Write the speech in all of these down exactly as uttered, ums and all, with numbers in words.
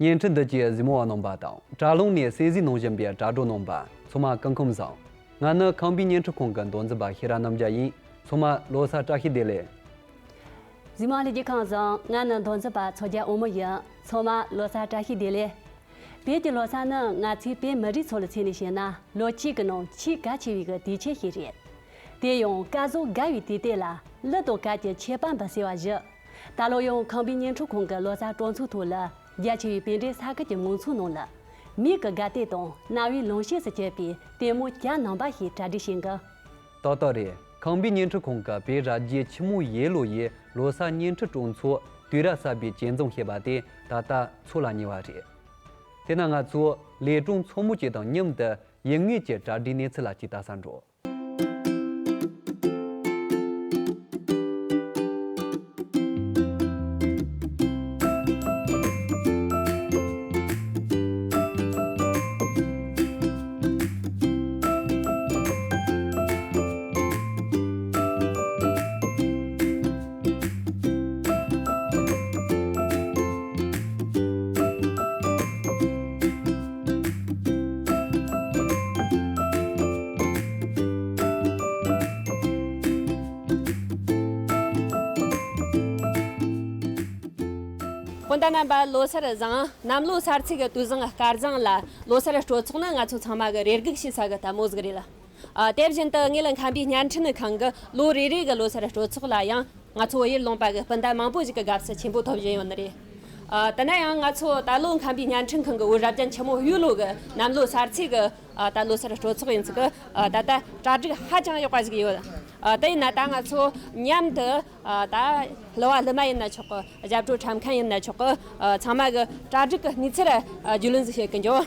བརྙན་འཕྲིན་འདི་གའི་གཟིགས་མོ་བ་རྣམ་པ་དང་། དྲ་ལམ་ནས་གསན་གཟིགས་གནང་བཞིན་པའི་དྲ་གྲོགས་རྣམ་པ་ཚང་མ་སྐུ་ཁམས་བཟང་། ང་ནི་ཁམས་པའི་བརྙན་འཕྲིན་ཁང་གི་མདོ་འཛིན་པ་ཤེས་རབ་རྣམ་རྒྱལ་ཡིན། ཚང་མ་ལོ་གསར་བཀྲ་ཤིས་བདེ་ལེགས། གཟིགས་མོ་ལྷན་རྒྱས་ཁམས་བཟང་། ང་ནི་མདོ་འཛིན་པ་མཚོ་རྒྱལ་དབང་མོ་ཡིན། ཚང་མ་ལོ་གསར་བཀྲ་ཤིས་བདེ་ལེགས། བོད་ཀྱི་ལོ་གསར་ནི་ང་ཚོའི་བོད་མི་རིགས་ཚོ་ལ་མཚོན་ནས་བཤད་ན། ལོ་གཅིག་གི་ནང་ཆེས་གལ་ཆེ་བའི་གི་དུས་ཆེན་ཞིག་རེད། དེ་ཡང་སྐལ་བཟང་དགའ་བའི་དུས་དེ་ལ་གླུ་དང་སྐད་ཀྱི་ཆད་པ་འབུལ་ཟེར་བ་བཞིན། ད་ལོ་ཡང་ཁམས་པའི་བརྙན་འཕྲིན་ཁང་གི་ལོ་གསར་སྤྲོ་ཚོགས་ཐོག་ལ། རྒྱ་ཆེ་བའི་བོད་འབྲེལ་ས་ཁུལ་གྱི་མང་ཚོགས་ནང་ལ། མིག་གི་དགའ་སྟོན་དང་རྣ་བའི་ལོངས་སྤྱོད་སུ་གྱུར་པའི་ལྟད་མོ་གྱ་ནོམ་པ་ཞིག་གྲ་སྒྲིག་བྱེད་གི། ཏག་ཏག་རེད། ཁམས་པའི་བརྙན་འཕྲིན་ཁང་གི་བོད་རབ་རྒྱས་ཆེན་མོ་ཡེ་ལོ་ཡི་ལོ་གསར་བརྙན་འཕྲིན་སྤྲོ་ཚོགས་དུས་རབས་གསར་པའི་རྒྱས་འཛོམས་ཞེས་པ་དེ་ད་ལྟ་ཚོགས་ལ་ཉེ་བ་རེད། དེས་ན་ང་ཚོ་ལས་སྒྲུང་ཚོགས་མི་བཅས་དང་མཉམ་དུ་ཡུལ་དངོས་ཀྱི་གྲ་སྒྲིག་གནས་ཚུལ་ལ་ཅིག་ལྟ་ས་འགྲོ། སྤུན་ཟླ་རྣམ་པ་ལོ་གསར་བཟང་། གནམ་ལོ་གསར་ཚེས་ཀྱི་དུས་བཟང་སྐལ་བཟང་ལ་ལོ་གསར་སྤྲོ་ཚོགས་ནི་ང་ཚོ་ཚང་མ་གི་རེ་སྒུག་བྱེད་ས་གི་ལྟད་མོ་ཟིག་རེད་ལ། ཨ། དེ་བཞིན་དུ་ངེད་ལ་ཁམས་པའི་བརྙན་འཕྲིན་ཁང་གི་ལོ་རེ་རེ་གི་ལོ་གསར་སྤྲོ་ཚོགས་ལ་ཡང་ང་ཚོ་བོད་ཡུལ་ལུང་པ་གི་སྤུན་ཟླ་མང་པོ་ཞིག་གི་དགའ་བསུ་ཆེན་པོ་ཐོབ་བཞིན་ཡོད་ནི་རེད། ཨ། དེ་ན་ཡང་ང་ཚོ་ད་ལོ་ཁམས་པའི་བརྙན་འཕྲིན་ཁང་གི་བོད་རབ་རྒྱན་ཆེན་མོ་ཡེ་ལོ་གི་གནམ་ལོ་གསར་ཚེས་གི། ཨ། ད་ལོ་གསར་སྤྲོ་ཚོགས་ཡིན་ཚུལ་གི། ཨ། ད་ལྟ་གྲ་སྒྲིག་ཧ་ཅང་ཡག་པ་ཞིག་ཡོད། ཨ། དེ་ཡིན་ན་ད་ང་ཚོ་མཉམ་དུ། ཨ། ད་གླུ་བ་གླུ་མ་ཡིན་ན་ཆོག་གི། རྒྱབ་སྐྱོར་འཁྲབ་མཁན་ཡིན་ན་ཆོག་གི། ཨ། ཚང་མ་གི་གྲ་སྒྲིག་གི་གནས་ཚུལ་ར་རྒྱུས་ལོན་ཟིག་བྱེད་གི་འགྱོ།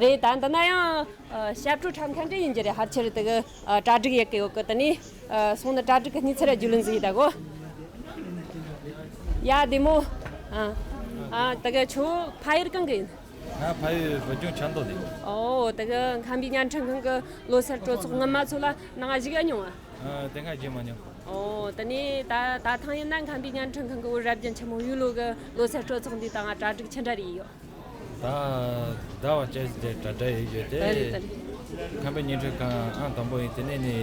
རེད། ད་འདི་ན་ཡང་། ཨ། ཞབས་བྲོ་འཁྲབ་མཁན་འདྲ་ཡིན་རྒྱུ་རེད། ཕལ་ཆེར་དེ་གི། ཨ། གྲ་སྒྲིག་ཡེད་གི་ཡོད་གི། དེ་ནས། ཨ། སོང་ནི་གྲ་སྒྲིག་གི་གནས་ཚུལ་ར་རྒྱུས་ལོན་ཟིག་ཡེད་ད་གོ། ཡ། བདེ་མོ། ཨ། ཨ། དེ་གི་ཁྱོད་ཕ་ཡུལ་གང་གི་ཡིན། ང་ཕ་ཡུལ་བོད་ལྗོངས་ཆབ་མདོ་ནས། ཨོ། དེ་གི་ཁམས་པའི་བརྙན་འཕྲིན་ཁང་གི་ལོ་གསར་སྤྲོ་ཚོགས་སྔོན་མ་ཚོ་ལ་ནང་ཞུགས་མྱོང་ང་། ཨ། དེ་སྔ་ཞུགས་མ་མྱོང་། ཨོ། དེ་ནས་ད་ད་ཐེངས་ཡིན་ན་ཁམས་པའི་བརྙན་འཕྲིན་ཁང་གི་བོད་རབ་རྒྱན་ཆེན་མོ་ཡེ་ལོ་གི་ལོ་གསར་སྤྲོ་ཚོགས་འདི་ད་ང་གྲ་སྒྲིག་ཆི་འདྲ་རེད་ཡོད། ད་ཟླ་བ་གཅིག་ཙམ་གྲ་སྒྲིག་ཡེད་ཡོད་དེ། ད་རེད་ད་རེད། ཁམས་པའི་བརྙན་འཕྲིན་ཁང་ཨང་དང་པོ་ཡིན། དེ་ནས་ནི་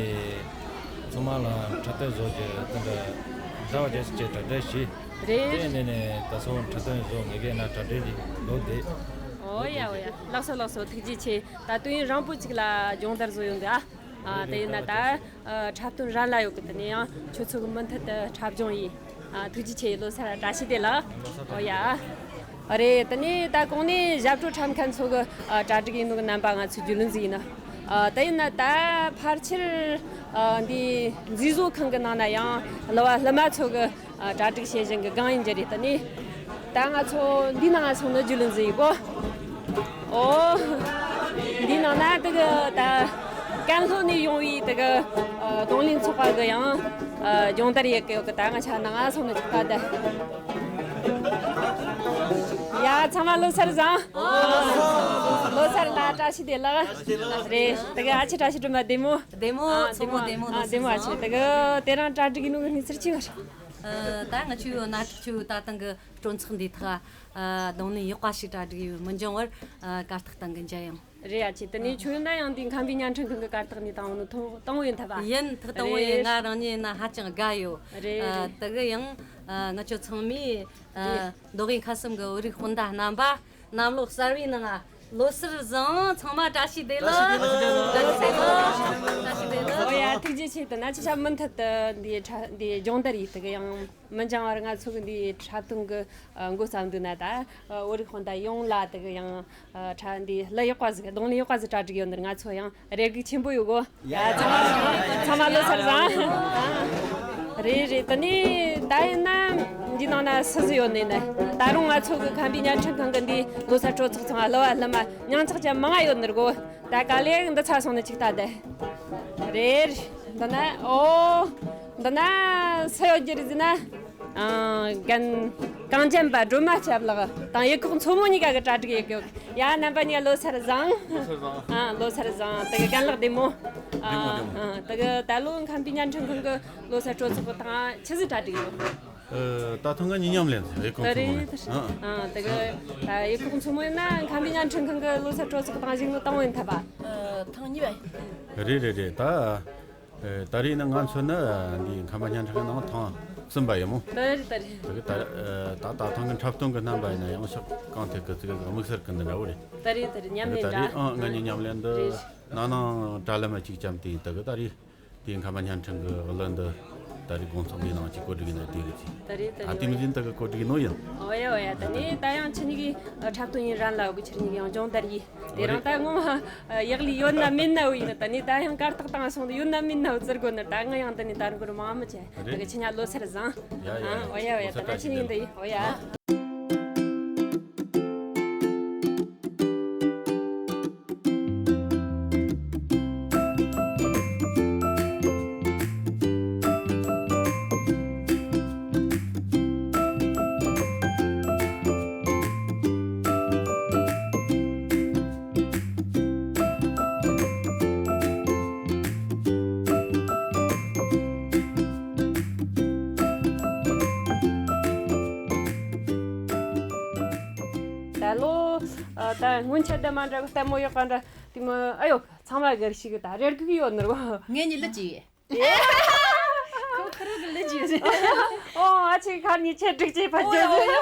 ཚང་མ་ལ་འཁྲབ་སྟོན་བཟོ་རྒྱུ་དེ་འདྲ་ཟླ་བ་གཅིག་ཙམ་གྲ་སྒྲིག་བྱས། རེད། དེ་ནས་ནི་ད་སོ་འཁྲབ་སྟོན་བཟོ་ངེས་གི་ན་གྲ་སྒྲིག་ལོ་དེ། ཨོ་ཡ་ཨོ་ཡ། ལགས་སོ་ལགས་སོ། ཐུགས་རྗེ་ཆེ། ད་དུས་ཡུན་རིང་པོ་ཅིག་ལ་སྦྱོང་བརྡར་བཟོ་ཡོང་གི། ཨ། ཨ། དེ་ཡིན་ན་ད། ཨ། འཁྲབ་སྟོན་རན་ལ་ཡོད་གི། དེ་ནས་ཡང་ཁྱོད་ཚོ་གི་མུ་མཐུད་དུ་འཁྲབ་སྦྱོང་ཡིན། ཨ། ཐུགས་རྗེ་ཆེ། ལོ་གསར་བཀྲ་ཤིས་བདེ་ལེགས། ཨོ་ཡ། རེད། དེ་ནས་ད་གོང་ནས་ཞབས་བྲོ་འཁྲབ་མཁན་ཚོ་གི། ཨ། གྲ་སྒྲིག་ཡིན་ནོ་གི་རྣམ་པ་ང་ཚོས་རྒྱུས་ལོན་ཟིག་ཡེད་ན། ཨ། དེ་ཡིན་ན་ད་ཕལ་ཆེར། ཨ། འདི་མཛེས་བཟོ་ཁང་གི་ནང་ན་ཡང་གླུ་བ་གླུ་མ་ཚོ་གི། ཨ། གྲ་སྒྲིག་བྱེད་བཞིན་གི་སྒང་ཡིན་རྒྱུ་རེད། ད་ནི་ད་ང་ཚོ་འདི་ནང་ང་སོང་ནི་རྒྱུས་ལོན་ཟིག་ཡེད་གོ། ཨོ། འདི་ནང་ན་དེ་གི་ད་ཀན་ལྷོ་ནས་ཡོང་བའི་དེ་གི། ཨ། རྡུང་ལེན་ཚོགས་པ་གི་ཡང་། ཨ། སྦྱོང་བརྡར་ཡེད་གི་ཡོད་གི། ད་ང་ཆ་ནང་ང་སོང་ནི་ཅིག་ད་ད། ཡ། ཚང་མ་ལོ་གསར་བཟང་། ལོ་གསར་ལ་བཀྲ་ཤིས་བདེ་ལེགས། རེད། དེ་གི་ཨ་ཅེ་བཀྲ་ཤིས་སྒྲོལ་མ་བདེ་མོ། བདེ་མོ། ཨ། ཚང་མ་བདེ་མོ། ཨ། བདེ་མོ། ཨ་ཅེ། དེ་གི་དེ་རིང་གྲ་སྒྲིག་ཡིན་ནོ་གི་གནས་ཚུལ་ཅི་ཡོད་རེད། ཨ། ད་ང་ཆོའི་ན་ཕྲུག་ཆོའི་ད་ཐེངས་གི་སྤྲོ་ཚོགས་འདིའི་ཐོག། ཨ། རྡུང་ལེན་ཡག་པ་ཞིག་གྲ་སྒྲིག་ཡོད། མི་འགྱངས་བར། ཨ། གར་སྟེགས་སྟེང་གི་མཇལ་ཡོང་། རེད། ཨ་ཅེ། དེ་ནས་ཁྱོད་ཡིན་ན་ཡང་འདི་ཁམས་པའི་བརྙན་འཕྲིན་ཁང་གི་གར་སྟེགས་ནས་དང་པོ་ནས་ཐོག་དང་པོ་ཡིན་ཐལ་བ། ཡིན། ཐོག་དང་པོ་ཡིན། རེད། ང་རང་ཉིད་ཡིན་ན་ཧ་ཅང་དགའ་ཡོད། རེད། ཨ། རེད། དེ་གི་ཡང་། ཨ། ང་ཆོ་ཚང་མས། ཨ། རེད། མདོ་དབུས་ཁམས་གསུམ་གི་བོད་རིགས་སྤུན་ཟླ་རྣམ་པ། གནམ་ལོ་གསར་བའི་ནང་ང་ལོ་གསར་བཟང་། ཚང་མ་བཀྲ་ཤིས་བདེ་ལེགས། བཀྲ་ཤིས་བདེ་ལེགས། བཀྲ་ཤིས་བདེ་ལེགས། ཨོ་ཡ། ཐུགས་རྗེ་ཆེ། དེ་ན་ཅི་ཆ་མུ་མཐུད་དུ་འདི་འཁྲབ་འདི་སྦྱོང་བརྡར་ཡེད། དེ་གི་ཡང་མི་འགྱངས་བར་ང་ཚོ་གི་འདི་འཁྲབ་སྟོན་གི་འགོ་བརྩམས་འདུག་ན། ད་བོད་རིགས་སྤུན་ཟླ་ཡོངས་ལ་དེ་གི་ཡང་འཁྲབ་འདི་གླུ་ཡག་པ་ཟིག་རྡུང་ལེན་ཡག་པ་ཟིག་གྲ་སྒྲིག་ཡོད་ནི་རེད། ང་ཚོ་ཡང་རེ་སྒུག་ཆེན་པོ་ཡོད་གོ། ཡ། ཚང་མ་ཚང་མ་ལོ་གསར་བཟང་། རེད་རེད། དེ་ནས་ད་ཡིན་ན་འདི་ནང་ན་སུ་སུ་ཡོད་ནི་ན། ད་རུང་ང་ཚོ་གི་ཁམས་པའི་བརྙན་འཕྲིན་ཁང་གི་འདི་ལོ་གསར་སྤྲོ་ཚོགས་ཚང་མ་གླུ་བ་གླུ་མ་མྱིང་ཚེགས་ཅན་མང་ང་ཡོད་ནི་རེད་གོ། ད་ག་ལེ་འདི་ཚ་སོང་ནི་ཅིག་ལྟ་དེ། རེད། འདི་ན། ཨོ། འདི་ན་སུ་ཡོད་རྒྱུ་རེད་ཟེར་ན། ཨ། རྒན་གངས་ཅན་པ་སྒྲོལ་མ་སྐྱབས་ལགས་དང་ཡུལ་ཁོག་མཚོ་མོ་གཉིས་ཀ་གི་གྲ་སྒྲིག་ཡེད་གི་ཡོད། ཡ། རྣམ་པ་གཉིས་ལོ་གསར་བཟང་། ལོ་གསར་བཟང་། ཨ། ལོ་གསར་བཟང་། དེ་གི་རྒན་ལགས་བདེ་མོ། ཨ། བདེ་མོ་བདེ་མོ། ཨ། དེ་གི་ད་ལོ་ཁམས་པའི་བརྙན་འཕྲིན་ཁང་གི་ལོ་གསར་སྤྲོ་ཚོགས་གི་ཐང་ཆི་ཟིག་གྲ་སྒྲིག་ཡོད། ཨ། ད་ཐེངས་ང་གཉིས་མཉམ་ལེན་ཡེ་ཁོག་ད་མཚོ་མོ་རེད། ཡིན། ཨ། ཨ། དེ་གི་ད་ཡེ་ཁོག་མཚོ་མོ་ཡིན་ན་ཁམས་པའི་བརྙན་འཕྲིན་ཁང་གི་ལོ་གསར་སྤྲོ་ཚོགས་དང་གཞུག་ནས་དང་པོ་ཡིན་ཐལ་བ། ཨ། ཐེངས་གཉིས་པ་ཡིན། རེད་རེད་རེད། ད་ཨ། ད་རེས་ནི་ང་ཚོ་ནི་འདི་ཁམས་པ་བརྙན་འཕྲིན་ཁང་ནང་ཐེངས་གསུམ་པ་ཡིན་མོ། ད་རེད་ད་རེད། དེ་གི་ད་ཨ། ད་ད་ཐེངས་གི་འཁྲབ་སྟོན་གི་རྣམ་པ་ཡིན་ན་ཡང་ཕྱོགས་གང་ཐད་གི་ཅིག་དམིགས་བསལ་གི་འདི་འདྲ་བོ་རེད། ད་རེད་ད་རེད། མཉམ་ལེན་འདྲ། ད་རེད། ཨ། ང་གཉིས་མཉམ་ལེན་འདི། རེད། ནང་ནང་དྲ་ལམ་གཅིག་ཙམ་དེ་ཡིན། ད་གི་ད་རེད། དེ་ཁམས་པ་བརྙན་འཕྲིན་གི་གླུ་འདི་ད་རེས་དགོང་ཚོགས་འདིའི་ནང་གཅིག་གོ་སྒྲིག་ཡིན་ན་དེ་གི་ཅིག་ད་རེད་ད་ཨ། རེད། དེ་མི་ཡིན་ད་གི་གོ་སྒྲིག་ནོ་ཡིན། ཨོ་ཡ་ཨོ་ཡ། ད་ནི་ད་ཡང་ཁྱེད་གཉིས་ཀྱི་འཁྲབ་སྟོན་ཡིན་རན་ལ་འུ་གི་ཁྱེད་གཉིས་ཀྱི་ཡང་སྦྱོང་བརྡར་ཡིན། དེ་རང་ད་ངོ་མ་ཡག་ལས་ཡོད་ན་མེད་ན་འུ་ཡིན་ན། ད་ནི་ད་ཡང་གར་སྟེགས་སྟེང་སོང་དུས་ཡོད་ན་མེད་ན་འུ་ཙི་དགོས་ན། ད་ང་ཡང་ད་ནི་ད་རུང་གི་རུ་མང་མི་བྱེད། ད་རེད། གི་ཁྱེད་གཉིས་ལོ་སར་བཟང་། ཡ་ཡ། ཨ། ཨོ་ཡ་ཨོ་ཡ། ད་ལོ་སར་ད་བཀྲ་ཤིས་ཁྱེད་གཉིས་བདེ་ལེགས། འདི་ཡིན། ཨོ་ཡ། ད་ལོ་ཨ། ད་སྔོན་ཆད་དང་མ་འདྲ་གི་ལྟད་མོ་ཡག་པ་འདྲ་དེ་མོ། ཨ་ཡོ། ཚང་མ་གར་ཞིག་གི་ད་རེར་གི་ཡོད་ནོ། ངས་ནི་ལི་ཅི། ཁོ་ཁ་རུ་གི་ལི་ཅི་ཟེར། ཨོ། ཨ་ཆེ་ཁ་ནི་ཆེ་དྲུག་ཅེ་ཕ་ཅོ་ཟེར།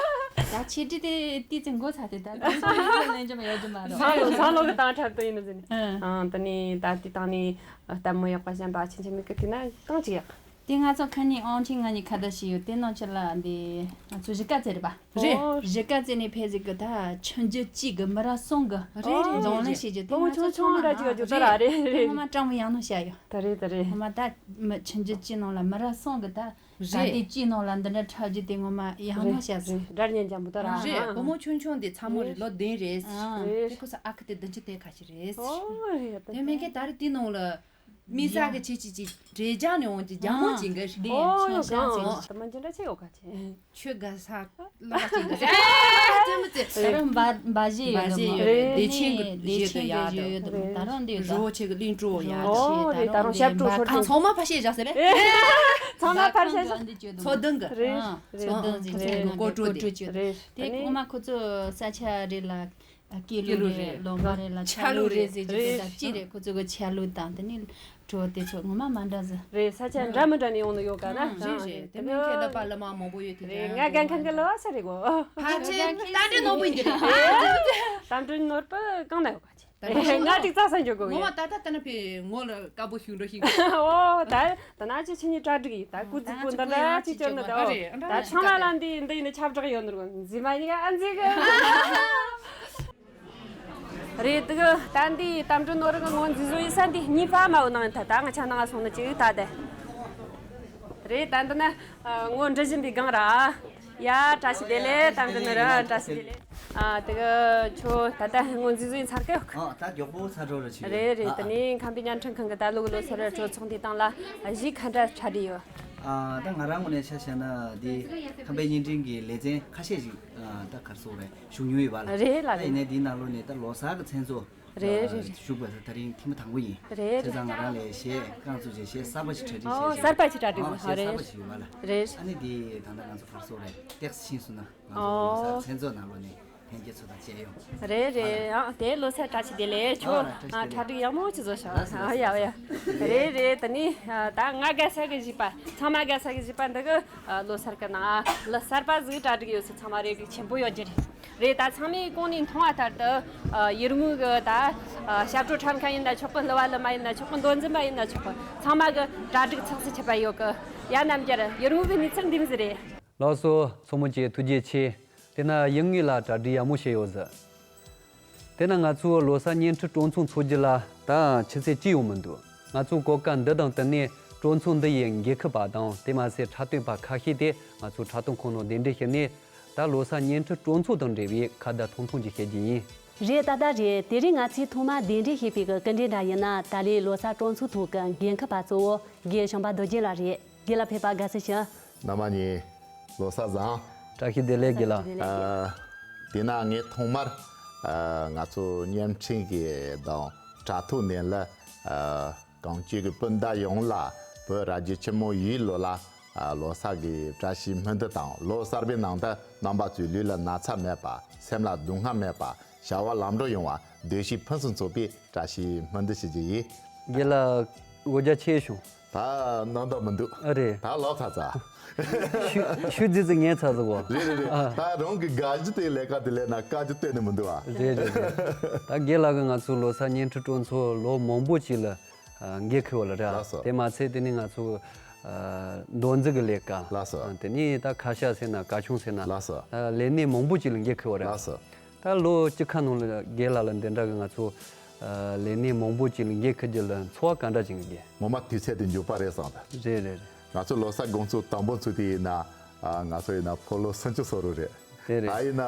ད་ཆེ་དྲི་དེ་ཏི་ཙི་མགོ་ཚ་དེ་ད་ཏི་ཙི་ལེན་ཅམ་ཡོད་ཅམ་མ་རོ། ཚང་ལོ་ཚང་ལོ་གི་དང་འཁྲབ་སྟོན་ཡིན་ནི་ཟེར་ནི། ཨ། ཨ། ད་ནི་ད་ཏི་དང་ནི་ལྟད་མོ་ཡག་པ་གཞན་པ་ཆེན་ཆེན་མི་ཀི་དེ་ན་གང་ཅིག་ཡག་དེ་ང་ཚོ་ཁ་ཉིན་ཨང་ཆིང་ང་གཉིས་ཁ་བརྡ་བྱས་ཡོད། དེ་ནང་ཆེ་ལ་འདི་ང་ཚོ་གཞིས་ཀ་རྩེ་རེད་པ། རེད། གཞིས་ཀ་རྩེ་ནས་ཕེབས་ཟིག་གི་ད་ཆུང་རྒྱུ་གཅིག་གི་མི་རབས་གསུམ་གི་རེད་རེད། འཛམ་གླིང་ཞེས་རྒྱུ་དེ་ང་ཚོ་ཚང་མ་ཆུང་མ་ད་ཅིག་ཡོད་རེད་རེད། དེ་ངོ་མ་ཀྲང་མོ་ཡང་ནོ་བྱ་ཡོད། ད་རེད་ད་རེད། ངོ་མ་ད་མི་ཆུང་རྒྱུ་གཅིག་ནང་ལ་མི་རབས་གསུམ་གི་ད་ད་རེད། དེ་གཅིག་ནང་ལ་འདི་འདྲ་འཁྲབ་རྒྱུ་དེ་ངོ་མ་ཡང་ནོ་བྱ་ཟིག་རེད། སྒྲ་སྙན་ཅན་པོ་ད་ར། རེད། བུ་མོ་ཆུང་ཆུང་དེ་ཚ་མོ་རེད། ལོ་བདུན་རེད། རེད། དེ་ཁོ་ས་ཨ་ཁུ་དེ་བདུན་ཅུ་དེ་ཁ་ཤས་རེད། ཨོ་རེད། དེ་མིན་གི་ད་རེད་དེ་ནང་ལ། མི་ས་གི་ཆི་ཆི་ཆི་འདྲེ་ལྗང་ནས་འོང་ཅི་ལྗང་མོ་ཅིག་གི་རེད། ཨོ་ཡོ་གང་ཨོ་ད་མ་ཅི་འདྲ་ཆེ་ཡོད་ག་ཆེ། ཆོས་དགའ་ས་ལ་ཅིག་གི་རེད། དེ་མི་ཚེ། ད་རུང་འབའ་འབའ་ཞེ་ཡོད་འབའ་ཞེ་ཡོད་རེད། བདེ་ཆེན་གི་བདེ་ཆེན་གི་ཡ་ད་ད་རུང་འདི་ཡོད་ད། རི་བོ་ཆེ་གི་གླིང་བྲོ་ཡ་ད། ཨོ་རེད། ད་རུང་ཞབས་བྲོ་འབའ་ཚོ་ཚང་མ་ཕ་ཤེས་བཞག་ཟེར་རེད། ཚང་མ་ཕ་ཤེས་བཞག་འདི་བཅོས་འདུག་ཚོ་གདོང་གི་རེད། ཚོ་གདོང་ཟིག་རེད། ཚོ་གདོང་གི་སྐོར་བྲོ་དེ་རེད། དེ་ངོ་མ་ཁོ་ཚོ་ས་ཆ་རེད་ལ། སྐྱེས་ལུགས་རེད། ལོ་མ་རེད་ལ་ཆ་ལུགས་རེད་ཟེར་རྒྱུ་དེ་ད་ཅི་རེད། ཁོ་ཚོ་གི་ཆ་ལུགས་དང་དེ་ནི་བྲོ་དེ་ཚོ་ངོ་མ་མ་འདྲ་ཟེར། རེད། ས་ཆ་འདྲ་མི་འདྲ་ནས་ཡོང་ནི་ཡོད་ག་ན། རེད་རེད། དེ་མིན་ཁྱེད་ལ་པ་ལ་མ་མང་པོ་ཡོད་དེ། རེད། ང་རྒན་ཁང་གི་ལ་བ་ས་རེད་གོ། ཕལ་ཆེར་ད་འདྲེ་ནོར་བུ་ཡིན་གྱི་རེད། ད་འདྲེ་ནོར་བུ་གང་ན་ཡོད་ག་ཅི། ང་ཅིག་རྩྭ་ས་འཇོག་དགོས་ངོ་མ་ཡོད། ད་ད་ད་ན་ཕེ་ངོ་ལ་དཀར་པོ་ཞིག་འགྲོ་ཞིག་ཨོ་ད་ད་ན་ཅི་ཆི་ཉི་གྲ་སྒྲིག་ཡིན། ད་ཀུ་ཙི་ཀུ་འདི་ལ་ཅི་བཅོ་ན་ད། ཨོ་ད་ཚང་མ་ལ་འདི་འདི་ཡིན་ན་ཁྱབ་བསྒྲགས་ཡོད་ནོར་གོ་འཛི་མ་ཉི་ག་ཨ་འཛི་གི། རེད་དུ་གི་ད་འདི་དམ་གྲུ་ནོར་གི་ངོ་འཛི་བཟོ་ཡི་ས་འདི་གཉིས་པ་མ་བུ་ནང་ཡིན། ད་ད་ང་ཆ་ནང་སོང་ན་ཅིག་ད་དེ་རེད། ད་འདི་ན་ངོ་འདྲི་བཞིན་པའི་སྒང་ར། ཡ། བཀྲ་ཤིས་བདེ་ལེགས། དམ་གི་ནི་ར་བཀྲ་ཤིས་བདེ་ལེགས། ཨ་དེ་གི་ཁྱོད་ད་ལྟ་སྔོན་འཛིན་བཟོ་ཡིན་ཚར་གི་ཡོད་གི། ཨ་ད་མགྱོགས་པོ་ཚར་འགྲོ་ར་ཆི་རེད། རེད་རེད། ཨ་དེ་ནས་ཁམས་པའི་བརྙན་འཕྲིན་ཁང་གི་ད་ལོ་གི་ལོ་སར་སྤྲོ་ཚོགས་འདི་སྟེང་ལ་གཞས་ག་འདྲ་གྲ་སྒྲིག་ཡོད། ཨ་ད་ང་རང་ངོས་ནས་ཆ་བཞག་ན་འདི་ཁམས་པའི་བརྙན་འཕྲིན་གྱི་ལེ་ཚན་ཁ་ཤས་ཤིག་ཨ་ད་གར་སོང་རེད། ཞུགས་མྱོང་ཡོད་པ་ལ། རེད་ལ། ད་ཡིན་ནའི་འདིའི་ནང་ལོགས་ནས་ད་ལོ་གསར་གི་མཚན་ཚོགས། རེད་རེད། ཞུགས་པ་ད་ད་རིང་ཐེངས་མ་དང་པོ་ཡིན། རེད་རེད། བྱས་ཙང་ང་རང་ལས་གཞས་རྐང་བཙུགས་བྱས་གཞས་གསར་པ་ཞིག་གྲ་སྒྲིག་བྱས། ཨོ་བྱས་གསར་པ་ཞིག་གྲ་སྒྲིག་ཨོ་དགོས། གཞས་གསར་པ་རེད་ཞིག་ཡོད་པ་ལ། རེད། ཨ་ནི་འདི་ད་ལྟ་ང་ཚོ་གར་སོང་རེད། ཏེག་སི་ཕྱིན་སོང་ན་ང་ཚོ་ཨོ་ལོ་གསར་མཚན་ཚོགས་ནང་ལོགས་ནས་ལྷན་རྒྱས་ཚོ་དང་མཇལ་ཡོང་། རེད་རེད། ཨ་དེ་ལོ་གསར་བཀྲ་ཤིས་བདེ་ལེགས། ཁྱོད་ཨ་བཀྲ་ཤིས་བདེ་ལེགས། གྲ་སྒྲིག་ཡག་མོ་ཅིག་བཟོ་ཤག་ལགས་སོ། ཨ་ཡ་ཡ། རེད་རེད། ད་ནི་ད་ང་དགའ་ས་གི་བཞི་པ་ཚང་མ་དགའ་ས་གི་བཞི་པ་འདི་གི་ལོ་གསར་གི་ནང་ལོ་གསར་པ་ཟིག་གྲ་སྒྲིག་ཡོད་ས་ཚང་མ་རེ་སྒུག་ཆེན་པོ་ཡོད་རྒྱུ་རེད། རེད། ད་ཚང་མས་གོང་ནས་མཐོང་བ་ལྟར་དུ་ཡུལ་དངོས་གི་ད་ཞབས་བྲོ་འཁྲབ་མཁན་ཡིན་ན་ཆོག་གི། གླུ་བ་གླུ་མ་ཡིན་ན་ཆོག་གི། མདོ་འཛིན་པ་ཡིན་ན་ཆོག་གི། ཚང་མ་གི་གྲ་སྒྲིག་ཚགས་ཚུད་ཆད་པ་ཡོད་གི། ཡ་རྣམ་རྒྱལ། ཡུལ་དངོས་གི་གནས་ཚུལ་འདི་མོ་ཟིག་རེད། ལགས་སོ། མཚོ་མོ་ཁྱེད་ཐུགས་རྗེ་ཆེ། དེ་ན་ཡུལ་དངོས་ལ་གྲ་སྒྲིག་ཡག་མོ་བྱས་ཡོད་ཟེར། དེ་ན་ང་ཚོའི་ལོ་གསར་བརྙན་འཕྲིན་སྤྲོ་ཚོགས་འཚོགས་རྒྱུ་ལ་ད་ཆུ་ཚོད་གཅིག་ཡང་མི་འདུག་ང་ཚོའི་གོ་སྐབས་འདི་དང་བསྟུན་ནས་སྤྲོ་ཚོགས་འདི་ཡི་འགན་འཁུར་པ་དང་དེ་མ་ཟད་འཁྲབ་སྟོན་པ་ཁ་ཤས་དེ་ང་ཚོའི་འཁྲབ་སྟོན་ཁང་ནང་གདན་འདྲེན་ཞུས་ནས་ད་ལོ་གསར་བརྙན་འཕྲིན་སྤྲོ་ཚོགས་དང་འབྲེལ་བའི་ཁ་བརྡ་ཐུང་ཐུང་ཅིག་བཤད་རྒྱུ་ཡིན། རེད། ད་ལྟ་རེད། དེ་རིང་ང་ཚོས་ཐོག་མར་གདན་འདྲེན་བྱས་པའི་གི་སྐུ་མགྲོན་འདྲ་ཡིན་ན་ད་ལོའི་ལོ་གསར་སྤྲོ་ཚོགས་ཐོག་གི་འགན་འཁུར་པ་གཙོ་བོ་རྒན་བྱམས་པ་རྡོ་རྗེ་ལགས་རེད། རྒན་ལགས་ཕེབས་པར་དགའ་བསུ་ཞུ། རྣམ་པ་གཉིས་ལོ་གསར་བཟང་། བཀྲ་ཤིས་བདེ་ལེགས་རྒན་ལགས། བཀྲ་ཤིས་བདེ་ལེགས། ཨ། དེ་ན་ངས་ཐོག་མར་ཨ་ང་ཚོ་བརྙན་འཕྲིན་གྱི་དང་དྲ་ཐོག་ནས་ལ་ཨ་གངས་ཅན་གྱི་སྤུན་ཟླ་ཡོངས་ལ་བོད་རང་བཙན་ཆེན་མོའི་ལོ་ལ་ ཨ་ལོ་གསར་གྱི་བཀྲ་ཤིས་སྨོན་འདུན་དང་། ལོ་གསར་པའི་ནང་དུ་རྣམ་པ་ཚོའི་ལུས་ལ་ན་ཚ་མེད་པ། སེམས་ལ་སྡུག་བསྔལ་མེད་པ། བྱ་བ་ལམ་འགྲོ་ཡོང་བ། བདེ་སྐྱིད་ཕུན་སུམ་ཚོགས་པའི་བཀྲ་ཤིས་སྨོན་འདུན་ཞུ་རྒྱུ་ཡིན། རྒན་ལགས་འོ་བརྒྱལ་ཆེ་བྱུང་། ད་ནང་དུ་མི་འདུག་ཨ་རེད། ད་ལོག་ཚར་ཚར། ཤུ་ཤུ་རྫི་རྫི་ངན་ཚར་ཟིག་གོ། རེད་རེད་རེད། ཨ། ད་རང་གི་དགའ་རྒྱུ་དེ་ལས་ཀ་དེ་ལས་ན་དཀའ་རྒྱུ་གཏན་ནས་མི་འདུག་ཨ། རེད་རེད་རེད། ད་རྒན་ལགས་ཀྱིས་ང་ཚོའི་ལོ་གསར་བརྙན་འཕྲིན་སྤྲོ་ཚོགས་ལོ་མང་པོ་ཅིག་ལ་ཨ་འགན་འཁུར་བ་ལ་ར། ལགས་སོ། དེ་མ་ཚད་དེ་ནས་ང་ཚོ་ཨ་མདོ་འཛིན་གྱི་ལས་ཀ། ལགས་སོ། ཨ་དེ་ནས་ད་ཁ་ཤགས་ཟེར་ན་གར་ཆུང་ཟེར་ན། ལགས་སོ། ཨ་ལས་གནས་མང་པོ་ཅིག་ལ་འགན་འཁུར་བ་ར། ལགས་སོ། ད་ལོ་བཅུ་ཁ་ནང་ལ་རྒན་ལགས་ལ་འདི་འདྲ་གི་ང་ཚོ་ཨ་ལས་གནས་མང་པོ་ཅིག་ལ་འགན་འཁུར་རྒྱུ་ལ་ཚོར་བ་ག་འདྲ་ཅིག་ཡོད་རྒན། ངོ་མ་དུས་ཚོད་དེ་མགྱོགས་པ་རེད་བསམ་ད། རེད་རེད་རེད། ང་ཚོ་ལོ་གསར་དགོང་ཚོགས་དང་པོ་ཚུགས་དུས་ཡིན་ན། ཨ་ང་ཚོ་ཡིན་ན་ཕོ་ལོ་སུམ་ཅུ་སོ་རུ་རེད། དེ་རེད། ད་ཡིན་ན་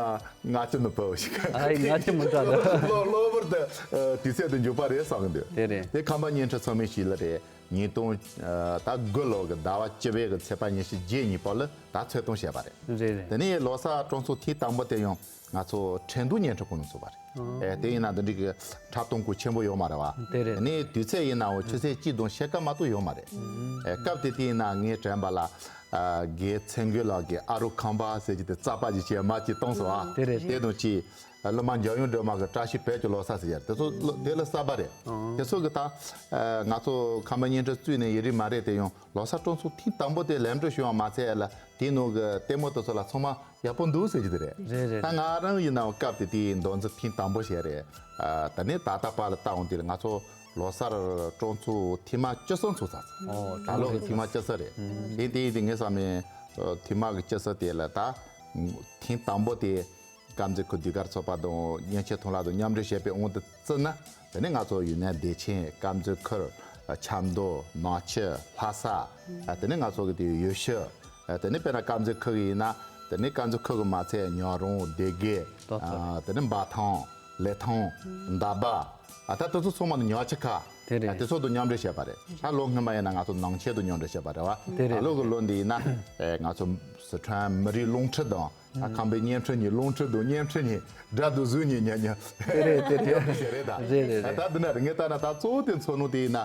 ལྔ་བཅུ་ནི་ཕོ་ཞིག་ཨ་ཡིན་ལྔ་བཅུ་མི་འདྲ་འདུག་གློ་གློ་བུར་དུ་ཨ་དུས་ཚོད་དེ་མགྱོགས་པ་རེད་བསམ་གི་འདུག་དེ་རེད། དེ་ཁམས་པ་བརྙན་འཕྲིན་ཚོགས་མི་ཞིག་ལ་རེད། ཉིས་སྟོང་ཨ་ད་དགུ་ལོ་གི་ཟླ་བ་བཅུ་པའི་གི་ཚེས་པ་ཉི་ཤུ་རྗེས་གཉིས་པ་ལ་ད་ཚོད་གཏོང་བྱས་པ་རེད། རེད་རེད། དེ་ནས་ལོ་གསར་སྤྲོ་ཚོགས་ཐེངས་དང་པོ་དེ་ཡང་ང་ཚོ་ཁྲེང་ཏུའུ་བརྙན་འཕྲིན་ཁང་ནས་ཚུགས་པ་རེད། ཨ། ཨེ་དེ་ཡིན་ན་འདི་འདྲའི་གི་འཁྲབ་སྟོན་ཁང་ཆེན་པོ་ཡོད་མ་རེད་བ། དེ་རེད། དེ་ནས་དུས་ཚོད་ཡིན་ནའང་ཆུ་ཚོད་གཅིག་དང་ཕྱེད་ཀ་མ་གཏོགས་ཡོད་མ་རེད། ཨེ་སྐབས་དེ་དུས་ཡིན་ན་ངའི་དྲན་པ་ལ་ཨ་རྒན་ཚེ་མགོན་ལགས་ཀྱིས་ཨ་རོ་ཁམས་པ་ཟེར་གྱི་དེ་རྩ་པ་ཅིག་བྱས་མ་ཅིག་བཏང་སོང་ཨ། དེ་རེད། དེ་དང་གཅིག་ཨ་སློབ་མ་འཇམ་དབྱངས་སྒྲོལ་མ་གི་བཀྲ་ཤིས་བོད་ཀྱི་ལོ་གསར་ཟེར་ཡ་རེད། དེ་ཚོ་ལོ་དེ་ལ་གསར་པ་རེད། ཨང་། དེ་ཚོ་གི་ད་ཨ་ང་ཚོ་ཁམས་པ་བརྙན་འཕྲིན་བཙུགས་ནས་ཡིན་རིགས་མ་རེད། དེ་ཡང་ལོ་གསར་སྤྲོ་ཚོགས་ཐེངས་དང་པོ་དེ་ལམ་འགྲོ་བྱུང་བ་མ་ཚད་ལ་དེའི་ནང་གི་ལྟད་མོ་དེ་ཚོ་ལ་ཚང་མ་ཡག་པོ་འདུག་ཟེར་གྱི་དེ་རེད། རེད་རེད། ད་ང་རང་ཡིན་ནའང་སྐབས་དེ་དེའི་མདོ་འཛིན་ཐེངས་དང་པོ་བྱས་རེད། ཨ་ད་ནི་ད་ལྟ་བར་ལ་བལྟ་འོང་དུས་ལ་ང་ཚོ་ལོ་གསར་སྤྲོ་ཚོགས་ཐེངས་མ་བཅུ་གསུམ་ཚུགས་ཚར། ཨོ་ད་ལོ་གི་ཐེངས་མ་བཅུ་གསུམ་རེད། ཨུམ། དེ་དེ་ཡིན་དུས་ངས་བསམ་ནས་ཨ་ཐེངས་མ་གི་བཅུ་གསུམ་དེ་ལ་ད་ཐེངས་དང་པོ་དེ་དཀར་མཛེས་ཁུལ་ཟློས་གར་ཚོགས་པ་དང་བརྙན་འཕྲིན་མཐོང་ལམ་དང་མཉམ་འབྲེལ་བྱས་པའི་དབང་དུ་བཙུགས་ན། དེ་ནས་ང་ཚོ་ཡུན་ནན་བདེ་ཆེན། དཀར་མཛེས་ཁུལ། ཨ་ཆབ་མདོ། ནག་ཆུ། ལྷ་ས། ཨ་དེ་ནས་ང་ཚོ་གི་དེ་ཡུལ་ཤུལ། ཨ་དེ་ནས་དཔེར་ན་དཀར་མཛེས་ཁུལ་གི་ཡིན་ན། དེ་ནས་དཀར་མཛེས་ཁུལ་གི་མ་ཚད་ཉག་རོང་། སྡེ་དགེ། ཏག་ཏག་རེད། ཨ་དེ་ནས་འབའ་ཐང་། ལི་ཐང་། མདའ་འབག་ཨ་ད་དེ་ཚོ་ཚང་མ་ནི་ཉག་ཆུ་ཁ། དེ་རེད། ཨ་དེ་ཚོ་དང་མཉམ་འབྲེལ་བྱས་པ་རེད། ད་ལོ་སྔོན་མ་ཡིན་ན་ང་ཚོ་ནང་ཆེན་དང་མཉམ་འབྲེལ་བྱས་པ་རེད་བ། དེ་རེད། ད་ལོ་གི་ལོ་འདི་ཡིན་ན་ཨེ་ང་ཚོ་སི་ཁྲོན་མི་རིགས་རླུང་འཕྲིན་དང་། ཨ་ཁམས་པའི་བརྙན་འཕྲིན་གཉིས། རླུང་འཕྲིན་དང་བརྙན་འཕྲིན་གཉིས། སྒྲ་དང་གཟུགས་གཉིས་མཉམ་མཉམ། དེ་རེད་དེ་རེད། ཞེས་རེད་ད། རེད་རེད་ད་རེད། ད་འདི་ན་རེད། ངས་ལྟ་ན་ད་གཙོ་བོ་དེ་མཚོན་ནོ་དེ་ཡིན་ན།